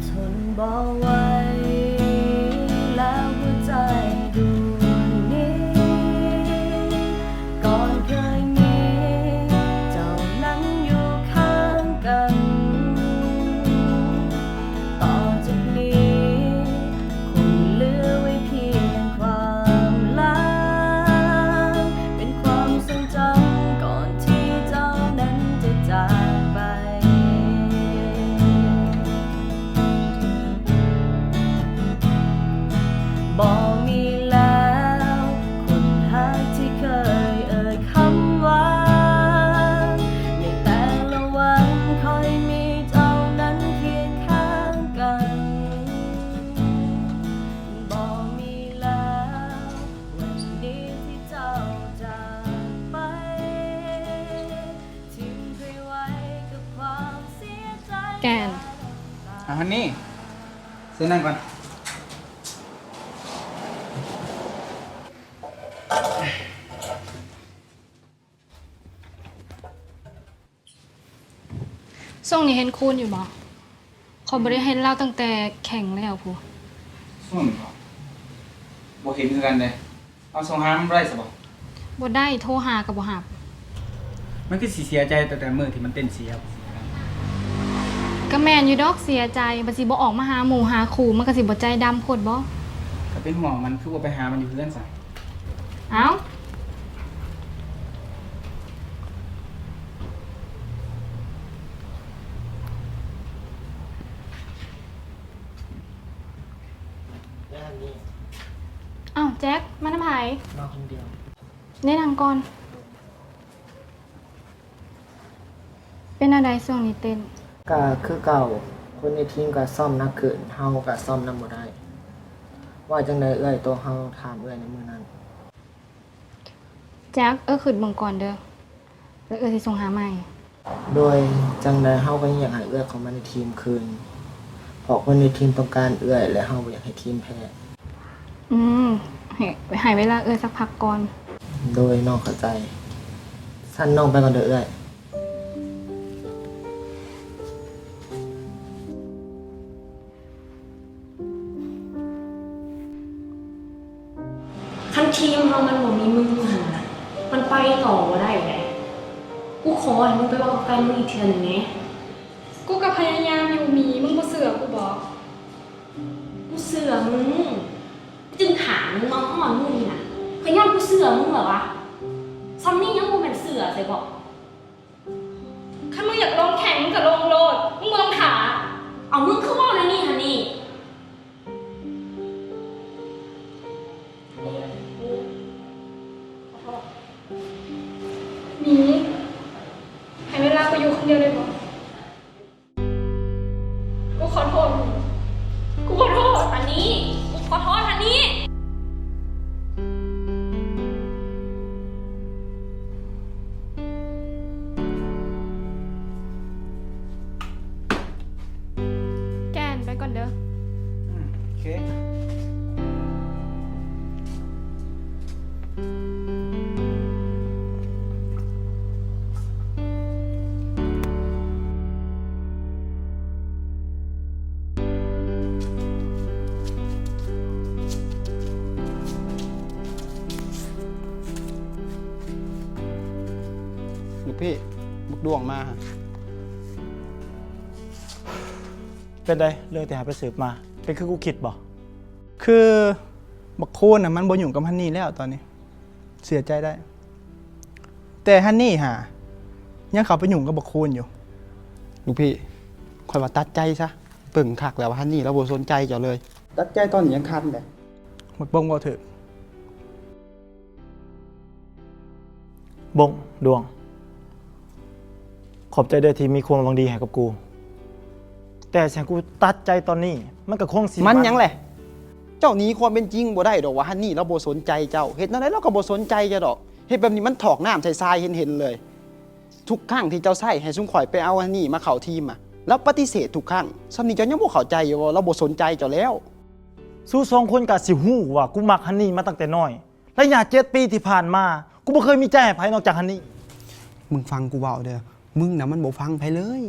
ທົນບໍ່ໄຫວແລ້ວຫົວໃຈດວງນີ້ ກ່ອນເຄີຍມີເຈົ້ານັ້ນຢູ່ຂ້າງກັນ. ຕໍ່ຈາກນີ້ຄົງເຫຼືອໄວ້ພຽງຄວາມຫຼັງ ເປັນຄວາມຊົງຈຳກ່ອນທີ່ເຈົ້ານັ້ນຈະຈາກໄປ. ບໍ່ມີແລ້ວຄົນຮັກທີ່ເຄີຍເອີ່ຍຄຳວ່າ ໃນແຕ່ລະວັນຄ່ອຍມີເຈົ້ານັ້ນຄຽງຂ້າງກັນ. ບໍ່ມີແລ້ວວັນນີ້ທີ່ເຈົ້າຈາກໄປ ແກ່ນ. ອາ ຮັນນີ້ ເຊີນນັ່ງກ່ອນ. ຊ່ວງນີ້ເຫັນຄູນຢູ່ບໍ່? ຂ້ອຍບໍ່ໄດ້ເຫັນລາວຕັ້ງແຕ່ແຂ່ງແລ້ວພຸ້ນ. ຊ່ວງນີ້ບໍ່ ບໍ່ເຫັນຄືກັນເດ້. ເອົາ ສົ່ງຫາມັນບໍ່ໄດ້ຊະບໍ່? ບໍ່ໄດ້ ໂທຫາກໍບໍ່ຮັບ. ມັນຄືຊິເສຍໃຈຕັ້ງແຕ່ມື້ທີ່ມັນເຕັ້ນເສຍ. ກໍແມ່ນຢູ່ດອກ ເສຍໃຈ. ບັດຊິບໍ່ອອກມາຫາໝູ່ຫາຄູ່ ມັນກໍຊິບໍ່ໃຈດຳໂພດບໍ? ກໍເປັນຫ່ວງມັນ ຄືບໍ່ໄປຫາມັນຢູ່ເຮືອນຊະ? ເອົ້າ. ເອົ້າ ແຈັກ ມານຳໃຜ? ມາຄົນດຽວ. ໄດ້ນັ່ງກ່ອນ. ເປັນແນວໃດຊ່ວງນີ້ເຕັ້ນ? ກະຄືເກົ່າ, ຄົນໃນທີມກະຊ້ອມໜັກຂຶ້ນ, ເຮົາກະຊ້ອມນຳບໍ່ໄດ້. ວ່າຈັ່ງໃດເອື້ອຍ? ໂຕເຮົາຖາມເອື້ອຍໃນມື້ນັ້ນ. ຈັກ, ເອື້ອຍຄິດເບິ່ງກ່ອນເດີ້. ແລ້ວເອື້ອຍຊິສົ່ງຫາໃໝ່. ໂດຍ, ຈັ່ງໃດເຮົາກໍຍັງຢາກໃຫ້ເອື້ອຍເຂົ້າມາໃນທີມຄືນ, ເພາະຄົນໃນທີມຕ້ອງການເອື້ອຍ ແລະ ເຮົາບໍ່ຢາກໃຫ້ທີມແພ້. ອືມ, ໃຫ້, ໃຫ້ເວລາເອື້ອຍສັກພັກກ່ອນ. ໂດຍ, ນ້ອງເຂົ້າໃຈ. ຊັ້ນນ້ອງໄປກ່ອນເດີ້ເອື້ອຍ. ຄັນທີມເຮົາມັນບໍ່ມີມຶງຫັ້ນນະ ມັນໄປຕໍ່ບໍ່ໄດ້ເດ້. ກູຂໍໃຫ້ມຶງໄປເວົ້າກັບແຟນມຶງອີກເທື່ອໜຶ່ງແດ່. ກູກໍພະຍາຍາມຢູ່ໝີ, ມຶງບໍ່ເຊື່ອກູບໍ? ກູເຊື່ອມຶງ, ກູຈຶ່ງຖ້າມຶງມາຮອດມື້ນີ້ນະ. ກໍຍ້ອນກູເຊື່ອມຶງແຫຼະວະ. ຊ່ຳນີ້ຍັງບໍ່ແມ່ນເຊື່ອໃສບໍ? ຄັນມຶງຢາກລົງແຂ່ງ ມຶງກໍລົງໂລດ, ມຶງບໍ່ຕ້ອງຖ້າ. ເອົາ, ມຶງຄືເວົ້າແນວນີ້ຫັ້ນນີ້? ໝີ, ໃຫ້ເວລາກູຢູ່ຄົນດຽວໄດ້ບໍ່? ກູຂໍໂທດ, ກູຂໍໂທດ. ອັນນີ້, ກູຂໍໂທດອັນນີ້. ແກ່ນ, ໄປກ່ອນເດີ້. ອືມ, ໂອເຄ. ດວງມາ. ເປັນໃດ ເລື່ອງທີ່ຫາໄປສືບມາ ເປັນຄືກູຄິດບໍ່? ຄືບັກໂຄນນະ ມັນບໍ່ຫຍຸ້ງກັບຮັນນີ້ແລ້ວຕອນນີ້ ເສຍໃຈໄດ້ ແຕ່ຮັນນີ້ຫາ ຍັງເຂົ້າໄປຫຍຸ້ງກັບບັກໂຄນຢູ່. ລູກພີ່ ຂ້ອຍວ່າຕັດໃຈຊະ ເບິ່ງຄັກແລ້ວວ່າຮັນນີ້ລາວບໍ່ສົນໃຈເຈົ້າເລີຍ. ຕັດໃຈຕອນນີ້ຍັງທັນເດ້. ບັກບົ້ງເວົ້າຖືກ. ບົ້ງ ດວງ ຂອບໃຈເດີ້ທີ່ມີຄວາມຫວັງດີໃຫ້ກັບກູ ແຕ່ຊິໃຫ້ກູຕັດໃຈຕອນນີ້ ມັນກໍຄົງຊິ ມັນຫຍັງແຫຼະ? ເຈົ້າໜີຄວາມເປັນຈິງບໍ່ໄດ້ດອກວ່າຮັນນີ້ລາວບໍ່ສົນໃຈເຈົ້າ. ເຮັດແນວໃດລາວກໍບໍ່ສົນໃຈເຈົ້າດອກ. ເຮັດແບບນີ້ມັນຖອກນ້ຳໃສ່ຊາຍເຫັນໆເລີຍ. ທຸກຄັ້ງທີ່ເຈົ້າໃຊ້ໃຫ້ຊຸມຂ້ອຍໄປເອົາອັນນີ້ມາເຂົ້າທີມອະ ລາວປະຕິເສດທຸກຄັ້ງ. ສ່ຳນີ້ເຈົ້າຍັງບໍ່ເຂົ້າໃຈຢູ່ບໍ່? ລາວບໍ່ສົນໃຈເຈົ້າແລ້ວ. ສູສອງຄົນກໍຊິຮູ້ວ່າກູມັກຮັນນີ້ມາຕັ້ງແຕ່ນ້ອຍ. ໄລຍະເຈັດປີທີ່ຜ່ານມາ ກູບໍ່ເຄີຍມີໃຈໃຫ້ໃຜນອກຈາກຮັນນີ້. ມຶງຟັງກູເວົ້າເດີ້ ມຶງນະມັນບໍ່ຟັງໃຜເລີຍ.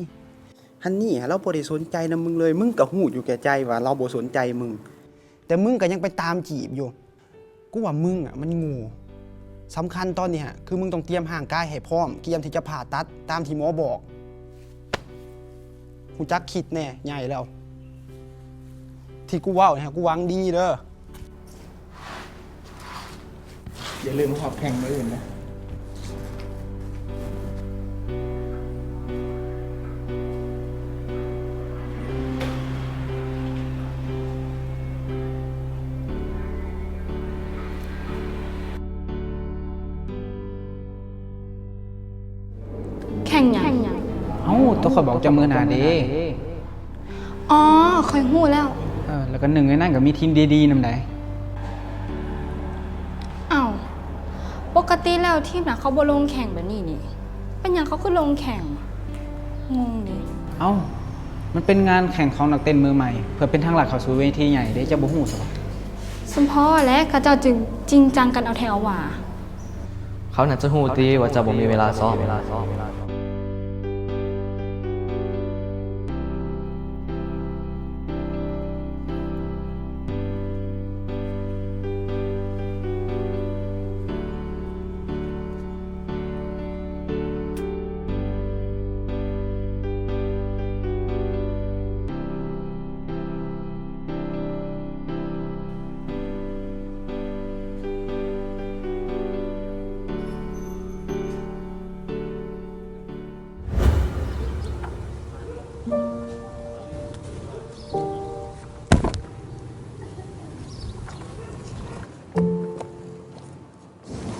ຮັນນີ້ລາວບໍ່ໄດ້ສົນໃຈນຳມຶງເລີຍ. ມຶງກໍຮູ້ຢູ່ແກ່ໃຈວ່າລາວບໍ່ສົນໃຈມຶງ ແຕ່ມຶງກໍຍັງໄປຕາມຈີບຢູ່. ກູວ່າມຶງອະມັນໂງ່. ສຳຄັນຕອນນີ້ຫະ ຄືມຶງຕ້ອງຕຽມຮ່າງກາຍໃຫ້ພ້ອມ ກຽມທີ່ຈະຜ່າຕັດຕາມທີ່ໝໍບອກ. ຮູ້ຈັກຄິດແດ່ ໃຫຍ່ແລ້ວ. ທີ່ກູເວົ້ານີ້ຫະ ກູຫວັງດີເດີ້. ຢ່າລືມຮອບແຂ່ງມື້ອື່ນນະ. ແຂ່ງຫຍັງ? ເອົ້າ ໂຕຂ້ອຍບອກເຈົ້າມື້ໜ້າເດ້. ອໍ ຂ້ອຍຮູ້ແລ້ວ. ເອີ ແລ້ວກໍໜຶ່ງໃນນັ້ນກໍມີທີມດີໆນຳໃດ໋. ເອົ້າ ປົກກະຕິແລ້ວທີມນະເຂົາບໍ່ລົງແຂ່ງແບບນີ້ນີ້ ເປັນຫຍັງເຂົາຄືລົງແຂ່ງ? ງົງເດ. ເອົ້າ ມັນເປັນງານແຂ່ງຂອງນັກເຕັ້ນມືໃໝ່ ເພື່ອເປັນທາງລັດເຂົ້າສູ່ເວທີໃຫຍ່ເດ້ ເຈົ້າບໍ່ຮູ້ຊະບໍ? ສົມພໍແຫຼະ ເຂົາເຈົ້າຈຶ່ງຈິງຈັງກັນເອົາແທ້ເອົາວ່າ. ເຂົາໜ້າຈະຮູ້ຕິວ່າເຈົ້າບໍ່ມີເວລາຊ້ອມ.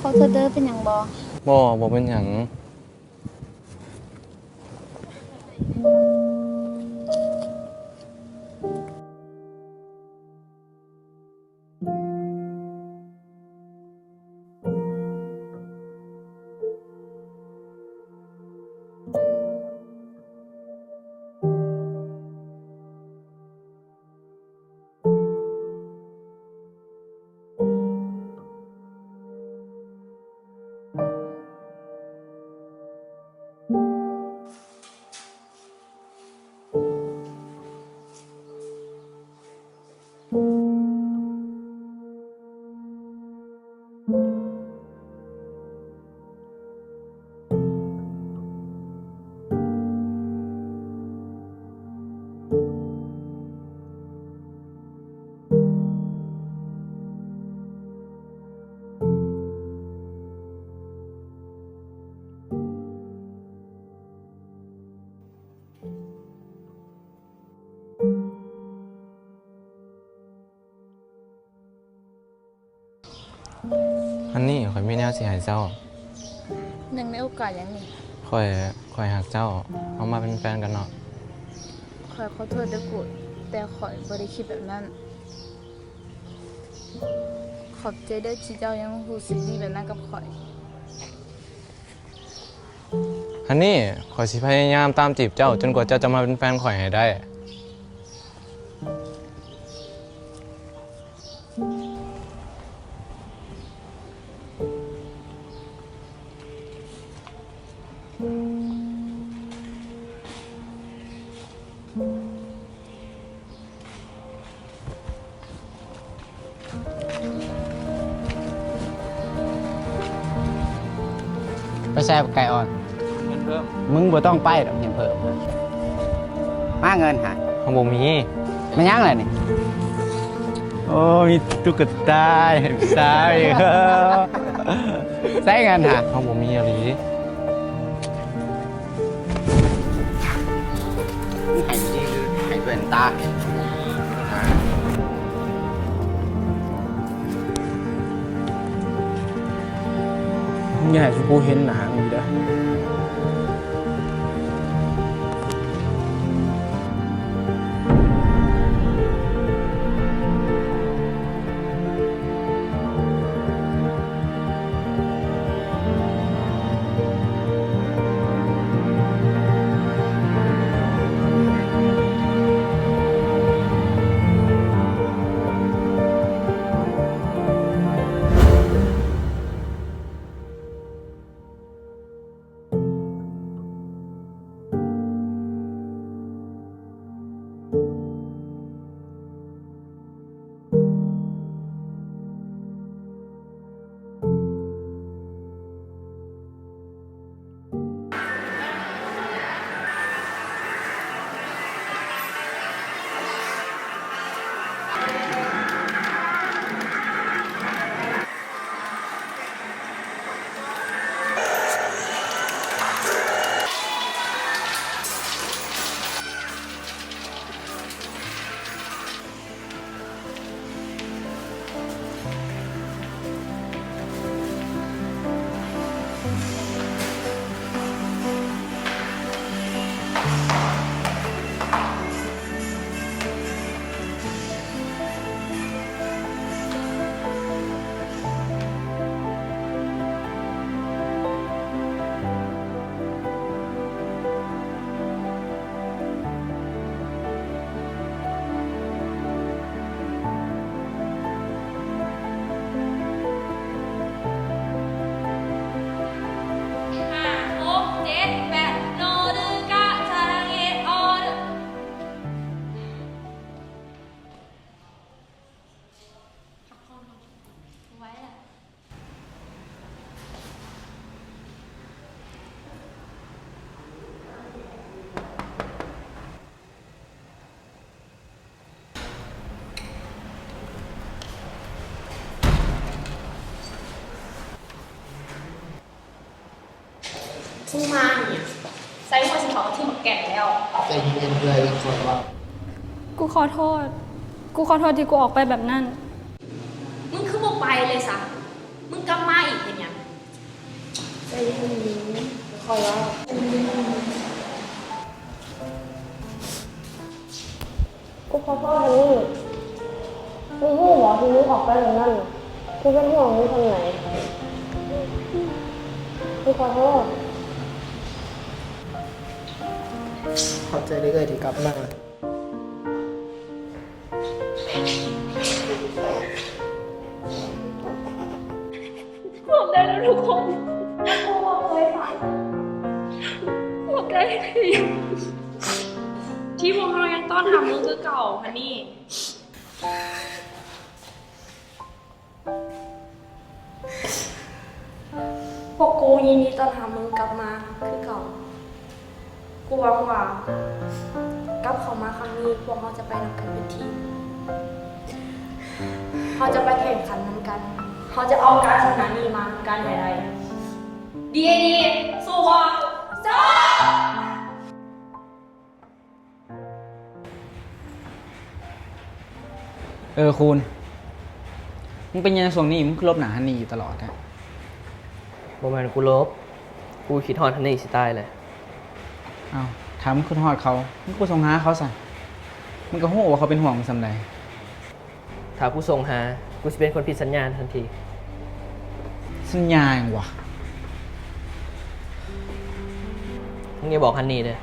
ຂໍໂທດເດີ້ ເປັນຫຍັງບໍ່? ບໍ່ ບໍ່ເປັນຫຍັງ. ອັນນີ້ຂ້ອຍມີແນວຊິໃຫ້ເຈົ້າ. ເນື່ອງໃນໂອກາດຫຍັງນີ້? ຂ້ອຍ ຂ້ອຍຮັກເຈົ້າ. ເຮົາມາເປັນແຟນກັນເນາະ. ຂ້ອຍຂໍໂທດເດີ້ກຸດ, ແຕ່ຂ້ອຍບໍ່ໄດ້ຄິດແບບນັ້ນ. ຂອບໃຈເດີ້ທີ່ເຈົ້າຍັງຮູ້ສຶກດີແບບນັ້ນກັບຂ້ອຍ. ຮັນນີ້ ຂ້ອຍຊິພະຍາຍາມຕາມຈີບເຈົ້າ ຈົນກວ່າເຈົ້າຈະມາເປັນແຟນຂ້ອຍໃຫ້ໄດ້. ໄປໃສ ບັກໄກ່ອ່ອນ? ເງິນເພີ່ມ. ມຶງບໍ່ຕ້ອງໄປດອກ ຮຽນເພີ່ມ. ມາເງິນຫາ. ເຮົາບໍ່ມີ. ແມ່ນຫຍັງລະນີ້? ໂອ້ ມີຕຸກກະຕາໃຫ້ສາວອີກ. ໃຊ້ເງິນຫາ. ເຮົາບໍ່ມີອີ່ຫຼີ. ໃຫ້ດີ ໃຫ້ແວ່ນຕາ. ມຶງຢ່າໃຫ້ຊຸກູເຫັນໜ້າມຶງເດີ້. ມຶງມາຫຍັງ? ໃສ່ຫົວຊິເຂົາກະຖືໝາກແກ່ນແລ້ວ. ໃຈເຢັນໆ ເອື້ອຍ ເອື້ອຍ ຂ້ອຍເວົ້າ. ກູຂໍໂທດ. ກູຂໍໂທດທີ່ກູອອກໄປແບບນັ້ນ. ມຶງຄືບໍ່ໄປເລີຍຊະ? ມຶງກັບມາອີກເຮັດຫຍັງ? ໃຈເຢັນໆ ເອື້ອຍ ຄ່ອຍເວົ້າ. ກູຂໍໂທດຫັ້ນນີ້. ມຶງຮູ້ບໍ່ ທີ່ມຶງອອກໄປແບບນັ້ນນະ ກູເປັນຫ່ວງມຶງສ່ຳໃດ. ກູຂໍໂທດ. ຂອບໃຈເດີ້ເອື້ອຍທີ່ກັບມາ. ຂອບໃຈເດີ້ທຸກຄົນ. ຂອບໃຈທີ່ພວກເຮົາຍັງຕ້ອນຮັບມຶງຄືເກົ່າຫັ້ນນີ້. ພວກກູຍິນດີຕ້ອນຮັບມຶງກັບມາຄືເກົ່າ. ກູຫວັງວ່າກັບເຂົ້າມາຄັ້ງນີ້ ພວກເຮົາຈະໄປນຳກັນເປັນທີມ. ເຮົາຈະໄປແຂ່ງຂັນນຳກັນ. ເຮົາຈະເອົາການຊະນະນີ້ມານຳກັນໃຫ້ໄດ້. ດີເອດີ ສູ້ບໍ່? ສູ້! ເອີ ຄູນ, ມຶງເປັນຫຍັງຊ່ວງນີ້ ມຶງຄືຫຼົບໜ້າຮັນນີຢູ່ຕະຫຼອດແທ້? ບໍ່ແມ່ນກູຫຼົບ, ກູຄິດຮອດຮັນນີຊິຕາຍແຫຼະ. ອ້າວ, ຖ້າມຶງຄິດຮອດເຂົາ, ມຶງກໍບໍ່ສົ່ງຫາເຂົາຊະ. ມຶງກໍຮູ້ວ່າເຂົາເປັນຫ່ວງມຶງສ່ຳໃດ. ຖ້າກູສົ່ງຫາ, ກູຊິເປັນຄົນຜິດສັນຍາທັນທີ. ສັນຍາຫຍັງວະ? ມຶງຢ່າບອກຮັນນີເດີ້.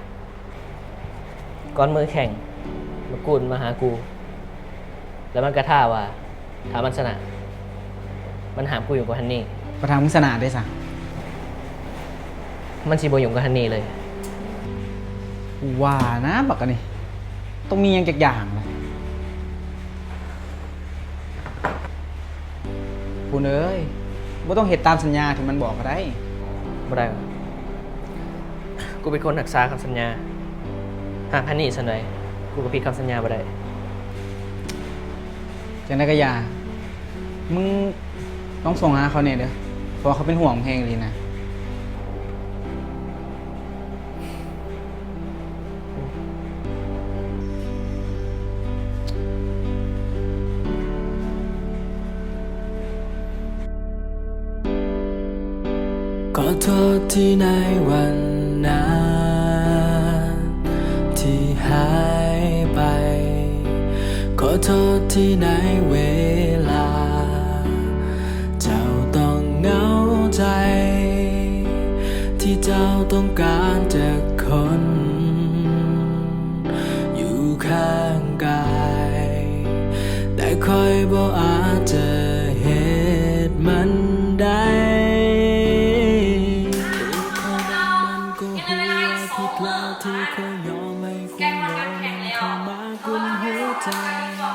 ກ່ອນມື້ແຂ່ງ, ບັກກູນມາຫາກູ, ແລ້ວມັນກະທ້າວ່າ ຖ້າມັນຊະນະ, ມັນຫ້າມກູຫຍຸ້ງກັບຮັນນີ. ແລ້ວຖ້າມຶງຊະນະເດ້ຊະ? ມັນຊິບໍ່ຫຍຸ້ງກັບຮັນນີເລີຍ. ກູວ່ານະ ບັກອັນນີ້ ຕ້ອງມີຫຍັງຈັກຢ່າງລະ. ຄູນເອີຍ, ບໍ່ຕ້ອງເຮັດຕາມສັນຍາທີ່ມັນບອກກໍໄດ້. ບໍ່ໄດ້. ກູເປັນຄົນຮັກສາຄຳສັນຍາ. ຫາກຮັນນີ້ຊັ້ນໃດ ກູກໍຜິດຄຳສັນຍາບໍ່ໄດ້. ຈັ່ງໃດກໍຢ່າ ມຶງລອງສົ່ງຫາເຂົາແດ່ເດີ້ ເພາະວ່າເຂົາເປັນຫ່ວງແຮງອີ່ຫຼີນະ. ຂໍໂທດທີ່ໃນວັນນັ້ນທີ່ຫາຍໄປ, ຂໍໂທດທີ່ໃນເວລາເຈົ້າຕ້ອງເຫງົາໃຈ, ທີ່ເຈົ້າຕ້ອງການຈັກຄົນ ຢູ່ຂ້າງກາຍ, ແຕ່ຂ້ອຍບໍ່ອາດຈະເຮັດມັນໄດ້. ທີ່ຂ້ອຍຍອມໃຫ້ຄົນໂງ່ນັ້ນເຂົ້າມາກຸມຫົວໃຈ, ຂໍ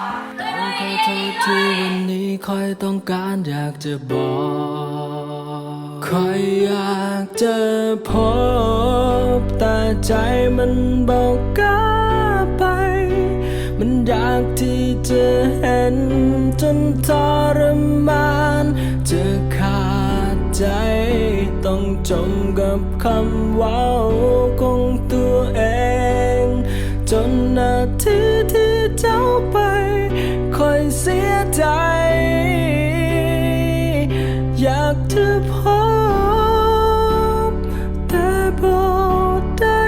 ໂທດທີ່ວັນນີ້ຂ້ອຍຕ້ອງການຢາກຈະບອກ. ຂ້ອຍຢາກຈະພົບ ແຕ່ໃຈມັນບໍ່ກ້າໄປ, ມັນຢາກທີ່ຈະເຫັນຈົນທໍລະມານ ຈະຂາດໃຈ, ຕ້ອງຈົມກັບຄຳເວົ້າຂອງຕົວເອງ. ຈົນນາທີທີ່ເຈົ້າໄປ ຂ້ອຍເສຍໃຈ ຢາກຈະພົບ ແຕ່ບໍ່ໄດ້.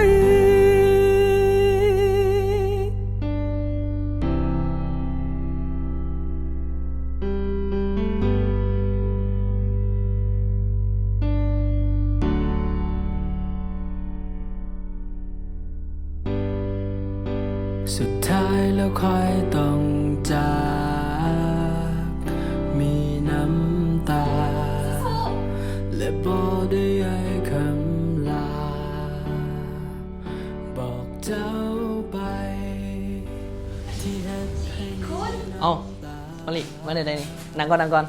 ສຸດທ້າຍແລ້ວຂ້ອຍຕ້ອງຈາກ ມີນ້ຳຕາ ແລະ ບໍ່ໄດ້ໃຫ້ຄຳລາ ບອກເຈົ້າໄປ ທີ່ເຮັດໃຫ້ ເອົ້າ ມາລິ ມາແນວໃດນີ້? ນັ່ງກ່ອນ ນັ່ງກ່ອນ.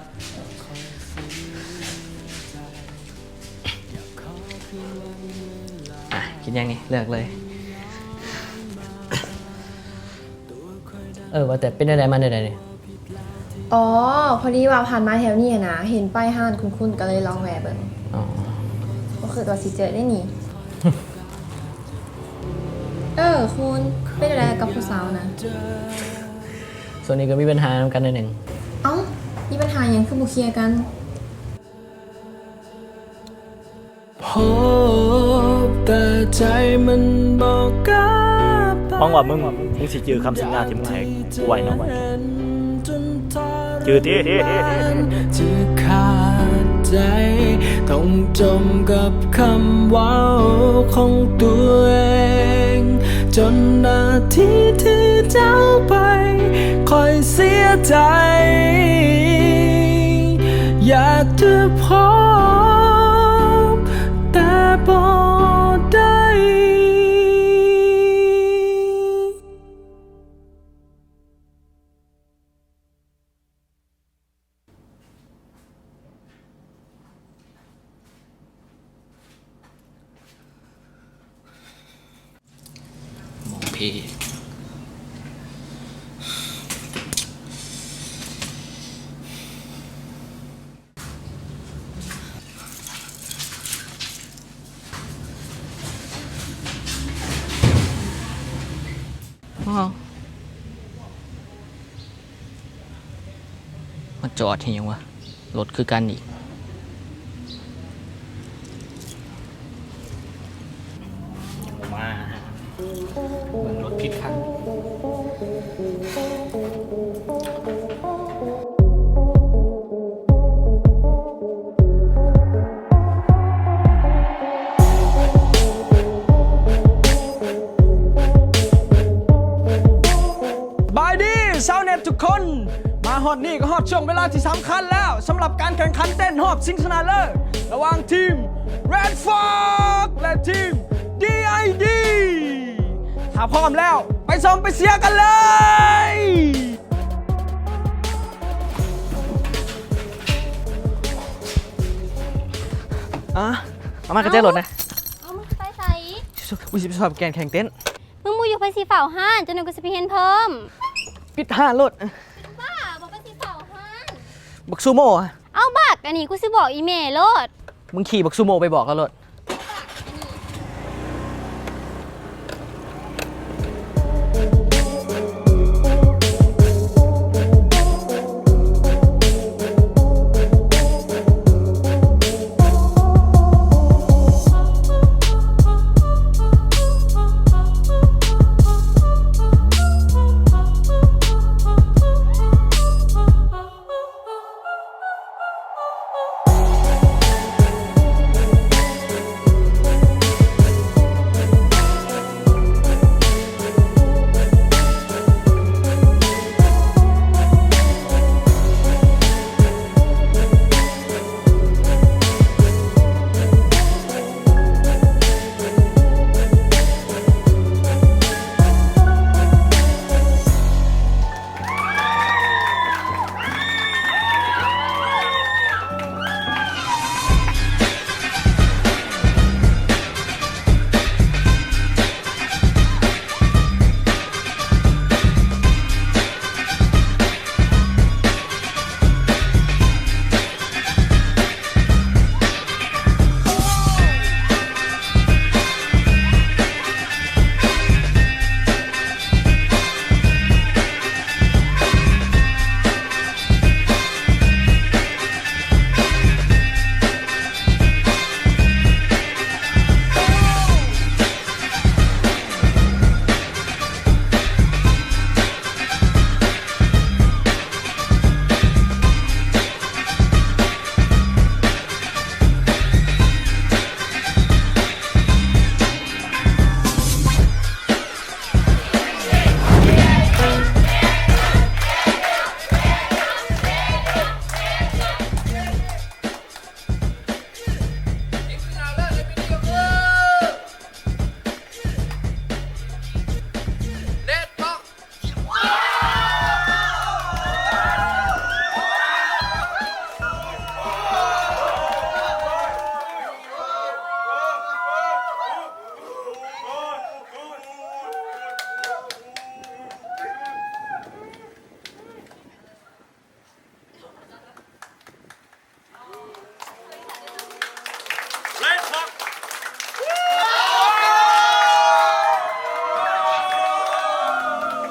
ອ່ະ ກິນຫຍັງນີ້? ເລືອກເລີຍ. ເອີ ວ່າແຕ່ເປັນແນວໃດ ມາແນວໃດນີ້? ອໍ ພໍດີວ່າຜ່ານມາແຖວນີ້ຫັ້ນນະ ເຫັນປ້າຍຮ້ານຄຸ້ນໆ ກໍເລີຍລອງແວ່ເບິ່ງ. ອໍ ບໍ່ຄິດວ່າຊິເຈີໄດ໋ນີ້. ເອີ ຄຸນ ເປັນແນວໃດກັບຜູ້ສາວນະ? ຊ່ວງນີ້ກໍມີບັນຫານຳກັນໜ້ອຍໜຶ່ງ. ເອົ້າ ມີບັນຫາຫຍັງຄືບໍ່ເຄຍກັນ? ພົບແຕ່ໃຈມັນບໍ່ກ້າໄປ. ຫວັງວ່າມຶງ ມຶງຊິຈື່ຄຳສັນຍາທີ່ມຶງໃຫ້ກູໄວ້ເນາະ. ຈື່ຕິ. ຈະຂາດໃຈ ຕ້ອງຈົມກັບຄຳເວົ້າຂອງຕົວເອງ. ຈົນນາທີທີ່ເຈົ້າໄປ ຂ້ອຍເສຍໃຈ ຢາກຈະພົບ ແຕ່ບໍ່ໄດ້. ໝໍເພ. ອ້າວ ມາຈອດເຮັດຫຍັງວະ? ລົດຄືກັນອີກ. ມາ ເບິ່ງລົດຜິດຄັນ. ສະບາຍດີຊາວເນັດທຸກຄົນ. ມາຮອດນີ້ກໍຮອດຊ່ວງເວລາທີ່ສຳຄັນແລ້ວ ສຳລັບການແຂ່ງຂັນເຕັ້ນຮອບຊິງຊະນະເລີດ ລະຫວ່າງທີມ Red Fox ແລະ ທີມ ດີ ໄອ ດີ. ຖ້າພ້ອມແລ້ວ ໄປຊົມໄປເຊຍກັນເລີຍ. ອາ ເອົາມາກະແຈລົດນະ. ເອົາ ເອົາ ມຶງຊິໄປໃສ? ຊິ ກູຊິໄປສອບແກ່ນແຂ່ງເຕັ້ນ. ມຶງບໍ່ຢູ່ ໃຜຊິເຝົ້າຮ້ານ? ຈັກໜ່ອຍກູຊິໄປຮຽນເພີ່ມ. ປິດຮ້ານໂລດ. ບ້າ ບໍ່ໄປຊິເຝົ້າຮ້ານ. ບັກຊູໂມ. ເອົາບັກ ອັນນີ້ກູຊິບອກອີ່ແມ່ໂລດ. ມຶງຂີ່ບັກຊູໂມໄປບອກລາວໂລດ.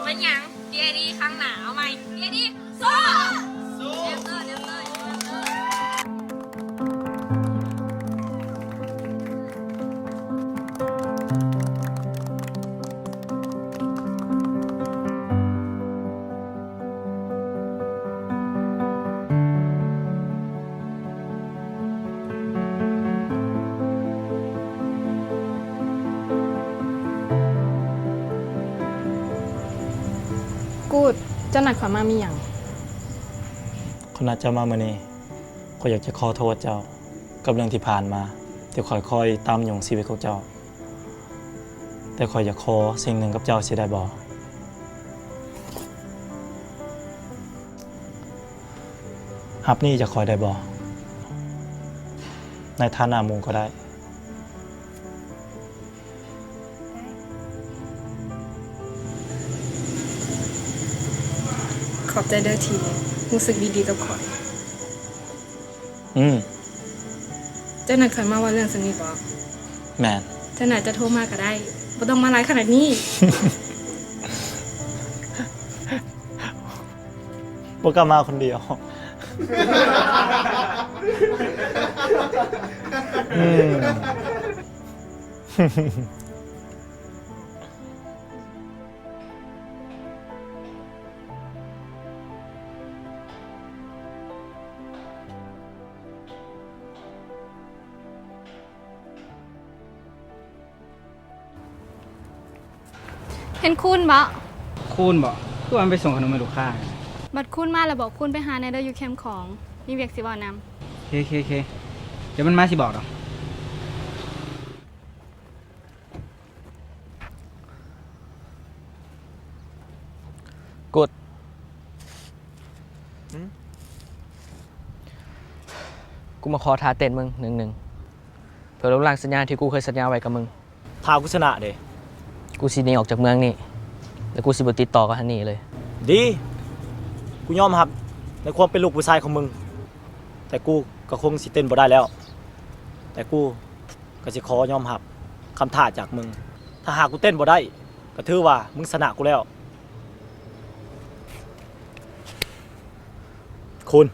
ເປັນຫຍັງ? ເດຍດີ ຄັ້ງໜ້າເອົາໃໝ່. ເດຍດີ ສູ້! ສູ້! ເດຍດີ ສູ້! ກູດ, ເຈົ້ານັດຂ້ອຍມາມີຫຍັງ? ຂ້ອຍນັດເຈົ້າມາມື້ນີ້, ຂ້ອຍຢາກຈະຂໍໂທດເຈົ້າກັບເລື່ອງທີ່ຜ່ານມາ ທີ່ຂ້ອຍຄອຍຕາມຫຍຸ້ງຊີວິດຂອງເຈົ້າ. ແຕ່ຂ້ອຍຢາກຂໍສິ່ງໜຶ່ງກັບເຈົ້າ ຊິໄດ້ບໍ່? ຮັບໜີ້ຈາກຂ້ອຍໄດ້ບໍ່? ໃນຖານະໝູ່ກໍໄດ້. ຂອບໃຈເດີທີ່ຮູ້ສຶກດີໆກັບຂ້ອຍ. ອືມ. ເຈົ້ານັດຂ້ອຍມາເວົ້າເລື່ອງສ່ຳນີ້ບໍ? ແມ່ນ. ເຈົ້າໜ້າຈະໂທມາກໍໄດ້, ບໍ່ຕ້ອງມາຫຼາຍຂະໜາດນີ້. ບໍ່ກ້າມາຄົນດຽວ. ອືມ. ເຫັນຄູນບໍ? ຄູນບໍ? ຄືວ່າມັນໄປສົ່ງຂະໜົມໃຫ້ລູກຄ້າ. ບັດຄູນມາແລ້ວບອກຄູນໄປຫາແດ່ເດີ ຢູ່ແຄມຂອງ, ມີວຽກຊິເວົ້ານຳ. ເຄ ເຄ ເຄ ດຽວມັນມາຊິບອກດອກ. ກູດ. ຫືມ? ກູມາຂໍທ່າເຕັ້ນມຶງໜຶ່ງໜຶ່ງ ເພື່ອລົບລ້າງສັນຍາທີ່ກູເຄີຍສັນຍາໄວ້ກັບມຶງ. ທ່ ຫາກູຊະນະເດ້ ກູຊິໜີອອກຈາກເມືອງນີ້ ແລະ ກູຊິບໍ່ຕິດຕໍ່ກັບຮັນນີ້ເລີຍ. ດີ, ກູຍອມຮັບໃນຄວາມເປັນລູກຜູ້ຊາຍຂອງມຶງ, ແຕ່ກູກໍຄົງຊິເຕັ້ນບໍ່ໄດ້ແລ້ວ. ແຕ່ກູກໍຊິຂໍຍອມຮັບຄຳທ້າຈາກມຶງ. ຖ້າຫາກກູເຕັ້ນບໍ່ໄດ້ ກໍຖືວ່າມຶງຊະນະກູແລ້ວ. ຄູນ,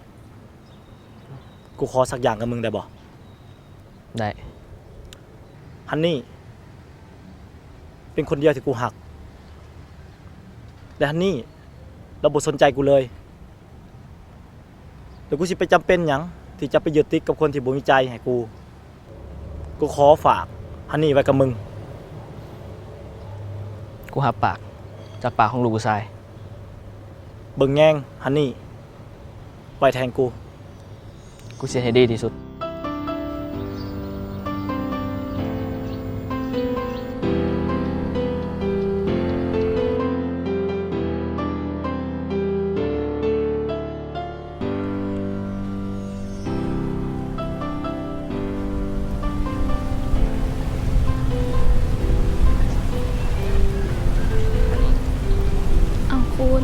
ກູຂໍສັກຢ່າງກັບມຶງໄດ້ບໍ່? ໄດ້. ຮັນນີ້ເປັນຄົນດຽວທີ່ກູຮັກ ແລະ ຮັນນີ້ລາວບໍ່ສົນໃຈກູເລີຍ. ແລ້ວກູຊິໄປຈຳເປັນຫຍັງທີ່ຈະໄປຍຶດຕິດກັບຄົນທີ່ບໍ່ມີໃຈໃຫ້ກູ? ກູຂໍຝາກຮັນນີ້ໄວ້ກັບມຶງ. ກູຮັບປາກຈາກປາກຂອງລູກຜູ້ຊາຍ. ເບິ່ງແຍງຮັນນີ້ໄວ້ແທນກູ. ກູຊິເຮັດໃຫ້ດີທີ່ສຸດ. ເອົ້າ ຄູນ.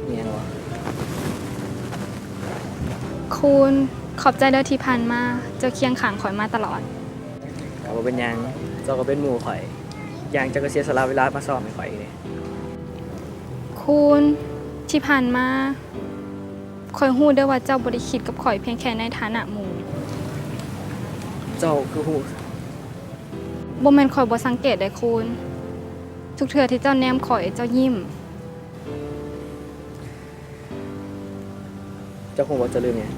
ມີຫຍັງຫວາ? ຄູນ, ຂອບໃຈເດີທີ່ຜ່ານມາເຈົ້າຄຽງຂ້າງຂ້ອຍມາຕະຫຼອດ. ກໍບໍ່ເປັນຫຍັງ, ເຈົ້າກໍເປັນໝູ່ຂ້ອຍ, ຢ່າງເຈົ້າກໍເສຍສະຫຼະເວລາມາຊ້ອມໃຫ້ຂ້ອຍເດ້. ຄູນ, ທີ່ຜ່ານມາ ຂ້ອຍຮູ້ເດີວ່າເຈົ້າບໍ່ໄດ້ຄິດກັບຂ້ອຍພຽງແຄ່ໃນຖານະໝູ່. ເຈົ້າຄືຮູ້? ບໍ່ແມ່ນຂ້ອຍບໍ່ສັງເກດໃດຄູນ, ທຸກເທື່ອທີ່ເຈົ້າແນມຂ້ອຍ ເຈົ້າຍິ້ມ. ເຈົ້າຮູ້ບໍ່ ເຈົ້າລືມຫຍັງ?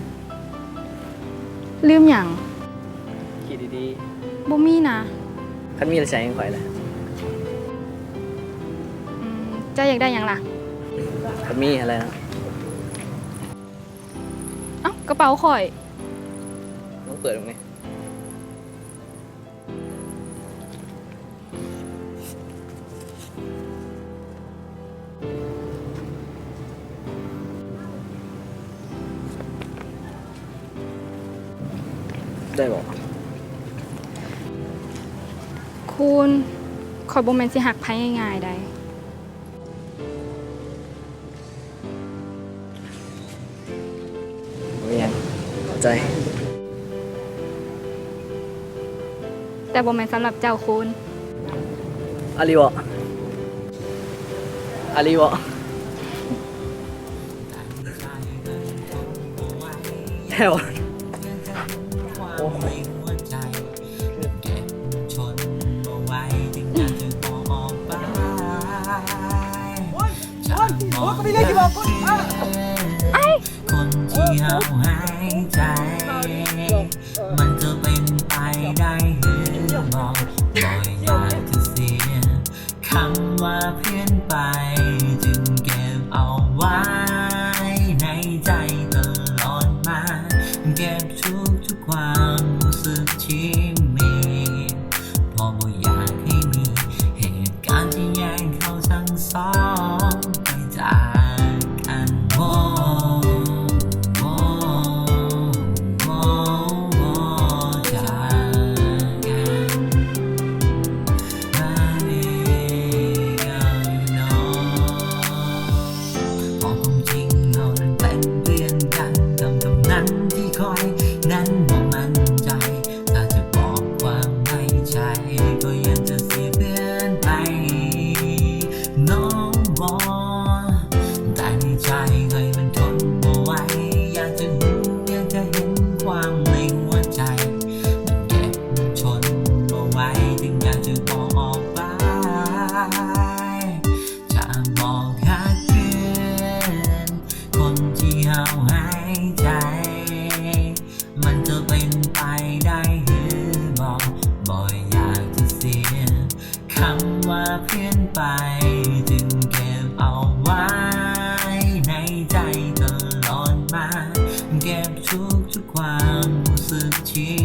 ລືມຫຍັງ? ຄິດດີໆ. ບໍ່ມີນະ. ຄັນມີລະໃສ່ໃຫ້ຂ້ອຍລະ. ອືມ ເຈົ້າຢາກໄດ້ຫຍັງລະ? ຄັນມີຫັ້ນແຫຼະ. ເອົ້າ ກະເປົາຂ້ອຍ. ລອງເປີດເບິ່ງແດ່. ໄດ້ບໍ່? ຄູນ, ຂ້ອຍບໍ່ແມ່ນຊິຮັກໃຜງ່າຍໆໃດ. ບໍ່ມີຫຍັງ, ຂອບໃຈ. ແຕ່ບໍ່ແມ່ນສຳລັບເຈົ້າ, ຄູນ. ອາລີບໍ? ອາລີບໍ? ແທ້ບໍ? ໂອ້. ຄົນທີ່ເຮົາຫາຍໃຈ ມັນຈະເປັນໄປໄດ້ຫຼືບໍ່? ບໍ່ຢາກຈະເສຍຄຳວ່າເພິ່ນໄປ ຈຶ່ງເກັບເອົາໄວ້ໃນໃຈຕະຫຼອດມາ ເກັບທຸກໆຄວາມຮູ້ສຶກທີ່ມີ ເພາະບໍ່ຢາກໃຫ້ມີເຫດການທີ່ແຍກເຮົາທັງສອງໄປຈາກກັນ. ໂອ້ ໂອ້ ໂອ້ ຈາກກັນ Baby girl you know ເພາະຄວາມຈິງເຮົານັ້ນເປັນເພື່ອນກັນ ຄຳ ຄຳນັ້ນທີ່ຂ້ອຍນັ້ນບໍ່ໝັ້ນໃຈ ຖ້າຈະບອກຄວາມໃນໃຈ ກໍຢ້ານຈະເສຍເພື່ອນໄປ ນ້ອງບໍ? ແຕ່ໃນໃຈຂ້ອຍມັນທົນບໍ່ໄຫວ ຢາກຈະຮູ້ ຢາກຈະເຫັນຄວາມໃນຫົວໃຈ ມັນເກັບມັນທົນບໍ່ໄຫວ ຈຶ່ງຢາກຈະບອກອອກໄປ ຈະບອກຮັກຄືນ ຄົນທີ່ເຮົາຫາຍໃຈ ມັນຈະເປັນໄປໄດ້ຫຼືບໍ່? ບໍ່ຢາກຈະເສຍຄຳວ່າເພື່ອນໄປ ຈຶ່ງເກັບເອົາໄວ້ໃນໃຈຕະຫຼອດມາ ເກັບທຸກໆຄວາມຮູ້ສຶກທີ່